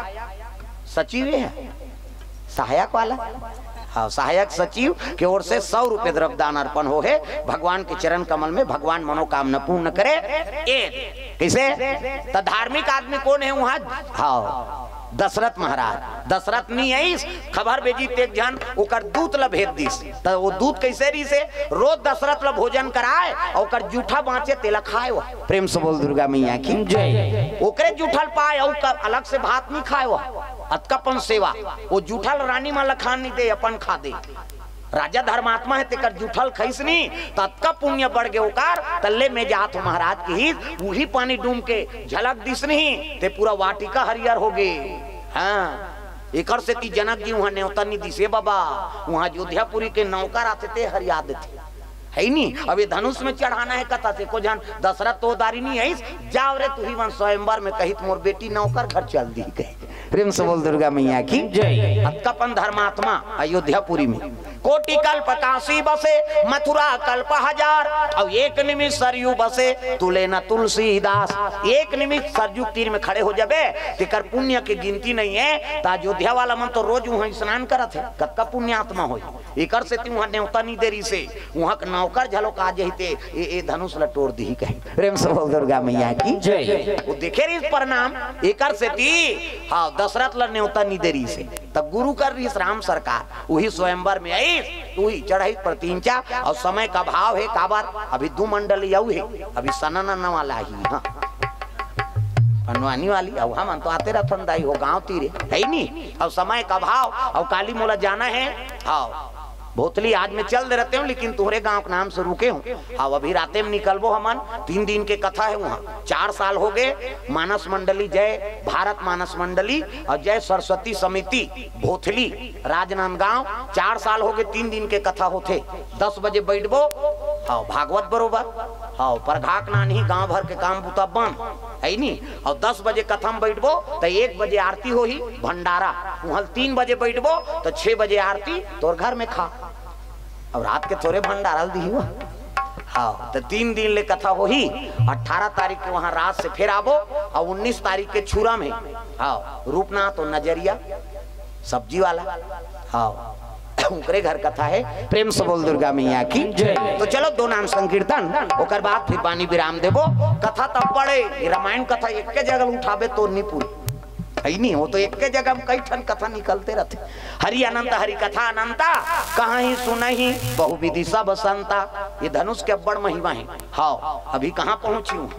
सचिव है, सहायक वाला, हाँ, सहायक सचिव के ओर से सौ रुपये द्रव्य दान अर्पण हो हे भगवान के चरण कमल में। भगवान मनोकामना पूर्ण करे। ए, कैसे? तो धार्मिक आदमी कौन है वहाँ? हाँ, दशरथ महाराज। दशरथ नहीं है, इस खबर भेजी तेक झन ओकर दूत ला भेज दिस। तो वो दूत कैसे रहिसे? रोज दशरथ ला भोजन कराए और ओकर जूठा बाँचे तेला खाए। वो प्रेम से बोल दुर्गा मैया की जय। ओकरे जूठल पाए और का अलग से भात नहीं खाए। वो अतकापन सेवा, वो जूठल रानी मन ला खान नहीं दे, अपन खा दे। राजा धर्मात्मा है, तेकर जूठल खइस नहीं, त अतका पुण्य बढ़ गे ओकर। तल्ले में जात हो महाराज की ही, उही पानी डूम के झलक दिस नहीं, ते पूरा वाटिका हरियर हो गे। हाँ, एकर सेती जनक जी वहाँ नेवता नहीं दिसे बाबा, वहाँ अयोध्यापुरी के नौकर आथे ते हरिया देथे। है नी? अब ये धनुष में चढ़ाना है कथा से, को जान दशरथ तो दारी नहीं है इस, जाओ रे तू ही वन स्वयंवर में कहित मोर बेटी नौकर घर चल दी कही। प्रेम से बोल दुर्गा मैया की जय। अतकापन धर्मात्मा अयोध्यापुरी में। कोटि कल्प काशी बसे, मथुरा कल्प हजार, अब एक निमिष सरयू बसे, तुले न तुलसीदास। एक निमिष सरयू तीर में खड़े हो जाबे, तेकर पुण्य के गिनती नहीं है। त अयोध्या वाला मन तो रोज वहाँ स्नान करत है, कतका पुण्यात्मा होई। एकर सेती वहाँ नेवता नहीं दे रहिसे, वहाँ के नौकर झलो का जहिते ए, ए धनुष ला टोर दिही कही। प्रेम से बोल दुर्गा मैया की जय। वो देखे रहिस प्रणाम, एकर सेती, हाँ, दशरथ ला नेवता नहीं दे रहिसे। तब गुरु कर रहिस राम सरकार, वही स्वयंवर में आइस, वही चढ़ाई प्रतींचा, और समय का भाव है काबर, अभी दू मंडली आऊ है, अभी सनन वाला ही, हाँ, पनवानी वाली, अब हम तो आते रथन दाई हो गांव तीरे, है नी? अब समय का भाव, अब काली मोला जाना है, हाँ, भोथली आज मैं चल दे रहते हूँ, लेकिन तुम्हरे गांव के नाम से रुके हूँ। हाँ, अभी राते में निकलबो हमन, तीन दिन के कथा है वहाँ। चार साल हो गए, मानस मंडली जय, भारत मानस मंडली और जय सरस्वती समिति भोथली राजनांदगांव, चार साल हो गए, तीन दिन के कथा होथे। दस बजे बैठबो, हाँ, भागवत बरोबर, हाँ, परघाक नानही, गांव भर के काम बुता बन, है नी? और दस बजे कथा में बैठबो तो एक बजे आरती होही, भंडारा, वहाँ तीन बजे बैठबो तो छह बजे आरती तोर घर में खा। अब रात के थोरे भंडारा ल दिही हुआ। हाँ, तो तीन दिन ले कथा होही। अठारह तारीख के वहाँ रात से फिर आबो, और उन्नीस तारीख के छुरा में, हाँ, रूपनाथ और नजरिया सब्जी वाला, हाँ, उनकरे घर कथा है। प्रेम से बोल दुर्गा मैया की जय। तो चलो दो नाम संकीर्तन, ओकर बाद फिर बानी विराम देबो। कथा तब पड़े, ये रामायण कथा एक के जगह उठाबे तो नहीं पूरी, है नहीं, वो तो एक के जगह में कई ठन कथा निकलते रहते। हरि अनंत, हरि कथा अनंता, कहाही सुनही बहुविधि सब संता। ये धनुष के अब्बड़ महिमा है। हाँ, अभी कहाँ पहुँची हूँ,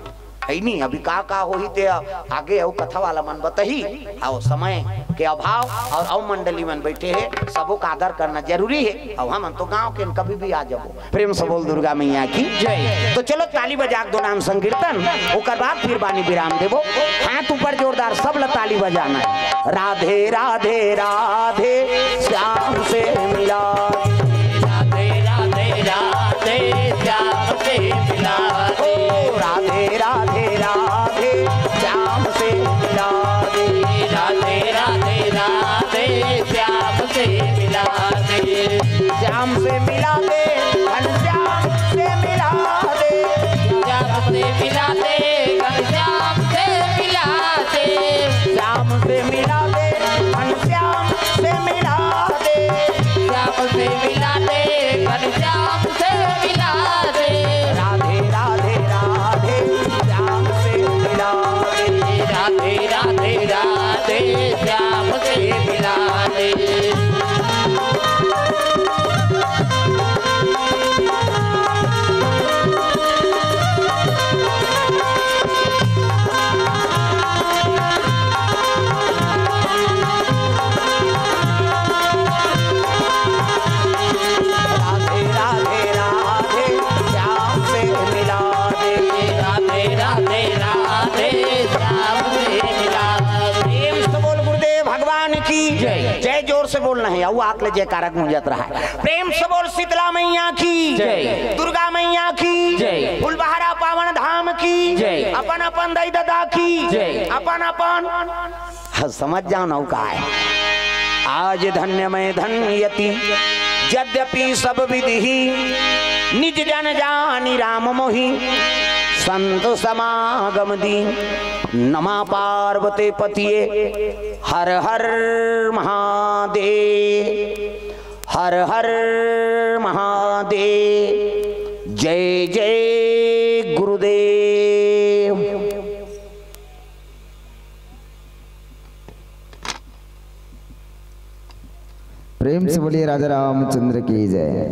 है नहीं, अभी का का होही ते आगे अउ कथा वाला मन बताही। अउ समय के अभाव और अउ मंडली मन बैठे है, सबो का आदर करना जरूरी है। अउ हमन तो गांव के, कभी भी आ जाबो। प्रेम से बोल दुर्गा मैया की जय। तो चलो ताली बजा के दो नाम संकीर्तन, ओकर बाद फिर बानी विराम देबो। हाथ ऊपर जोरदार, सब ला ताली बजाना है। राधे राधे राधे, श्याम से मिला। राधे राधे राधे, श्याम से मिला दे। ओ राधे राधे राधे, श्याम से मिला दे। राधे राधे राधे, श्याम से मिला दे। श्याम से मिला दे, घनश्याम से मिला दे। श्याम से मिला दे, घनश्याम से मिला दे। श्याम से मिला दे, घनश्याम से मिला हे, अउ आक ले जयकारा गूंजत रहय। प्रेम से बोल शीतला मैया की जय। दुर्गा मैया की जय। फुलबहरा पावन धाम की जय। अपन अपन दाई ददा की जय। अपन अपन, हाँ, समझ जाओ ना का है। आज धन्य मैं धन्य यति, यद्यपि सब विधि, निज जन जानि राम मोहि, संत समागम दी। नमा पार्वती पतिये, हर हर महादेव, हर हर महादेव। जय जय गुरुदेव। प्रेम से बोलिए राजा रामचंद्र की जय।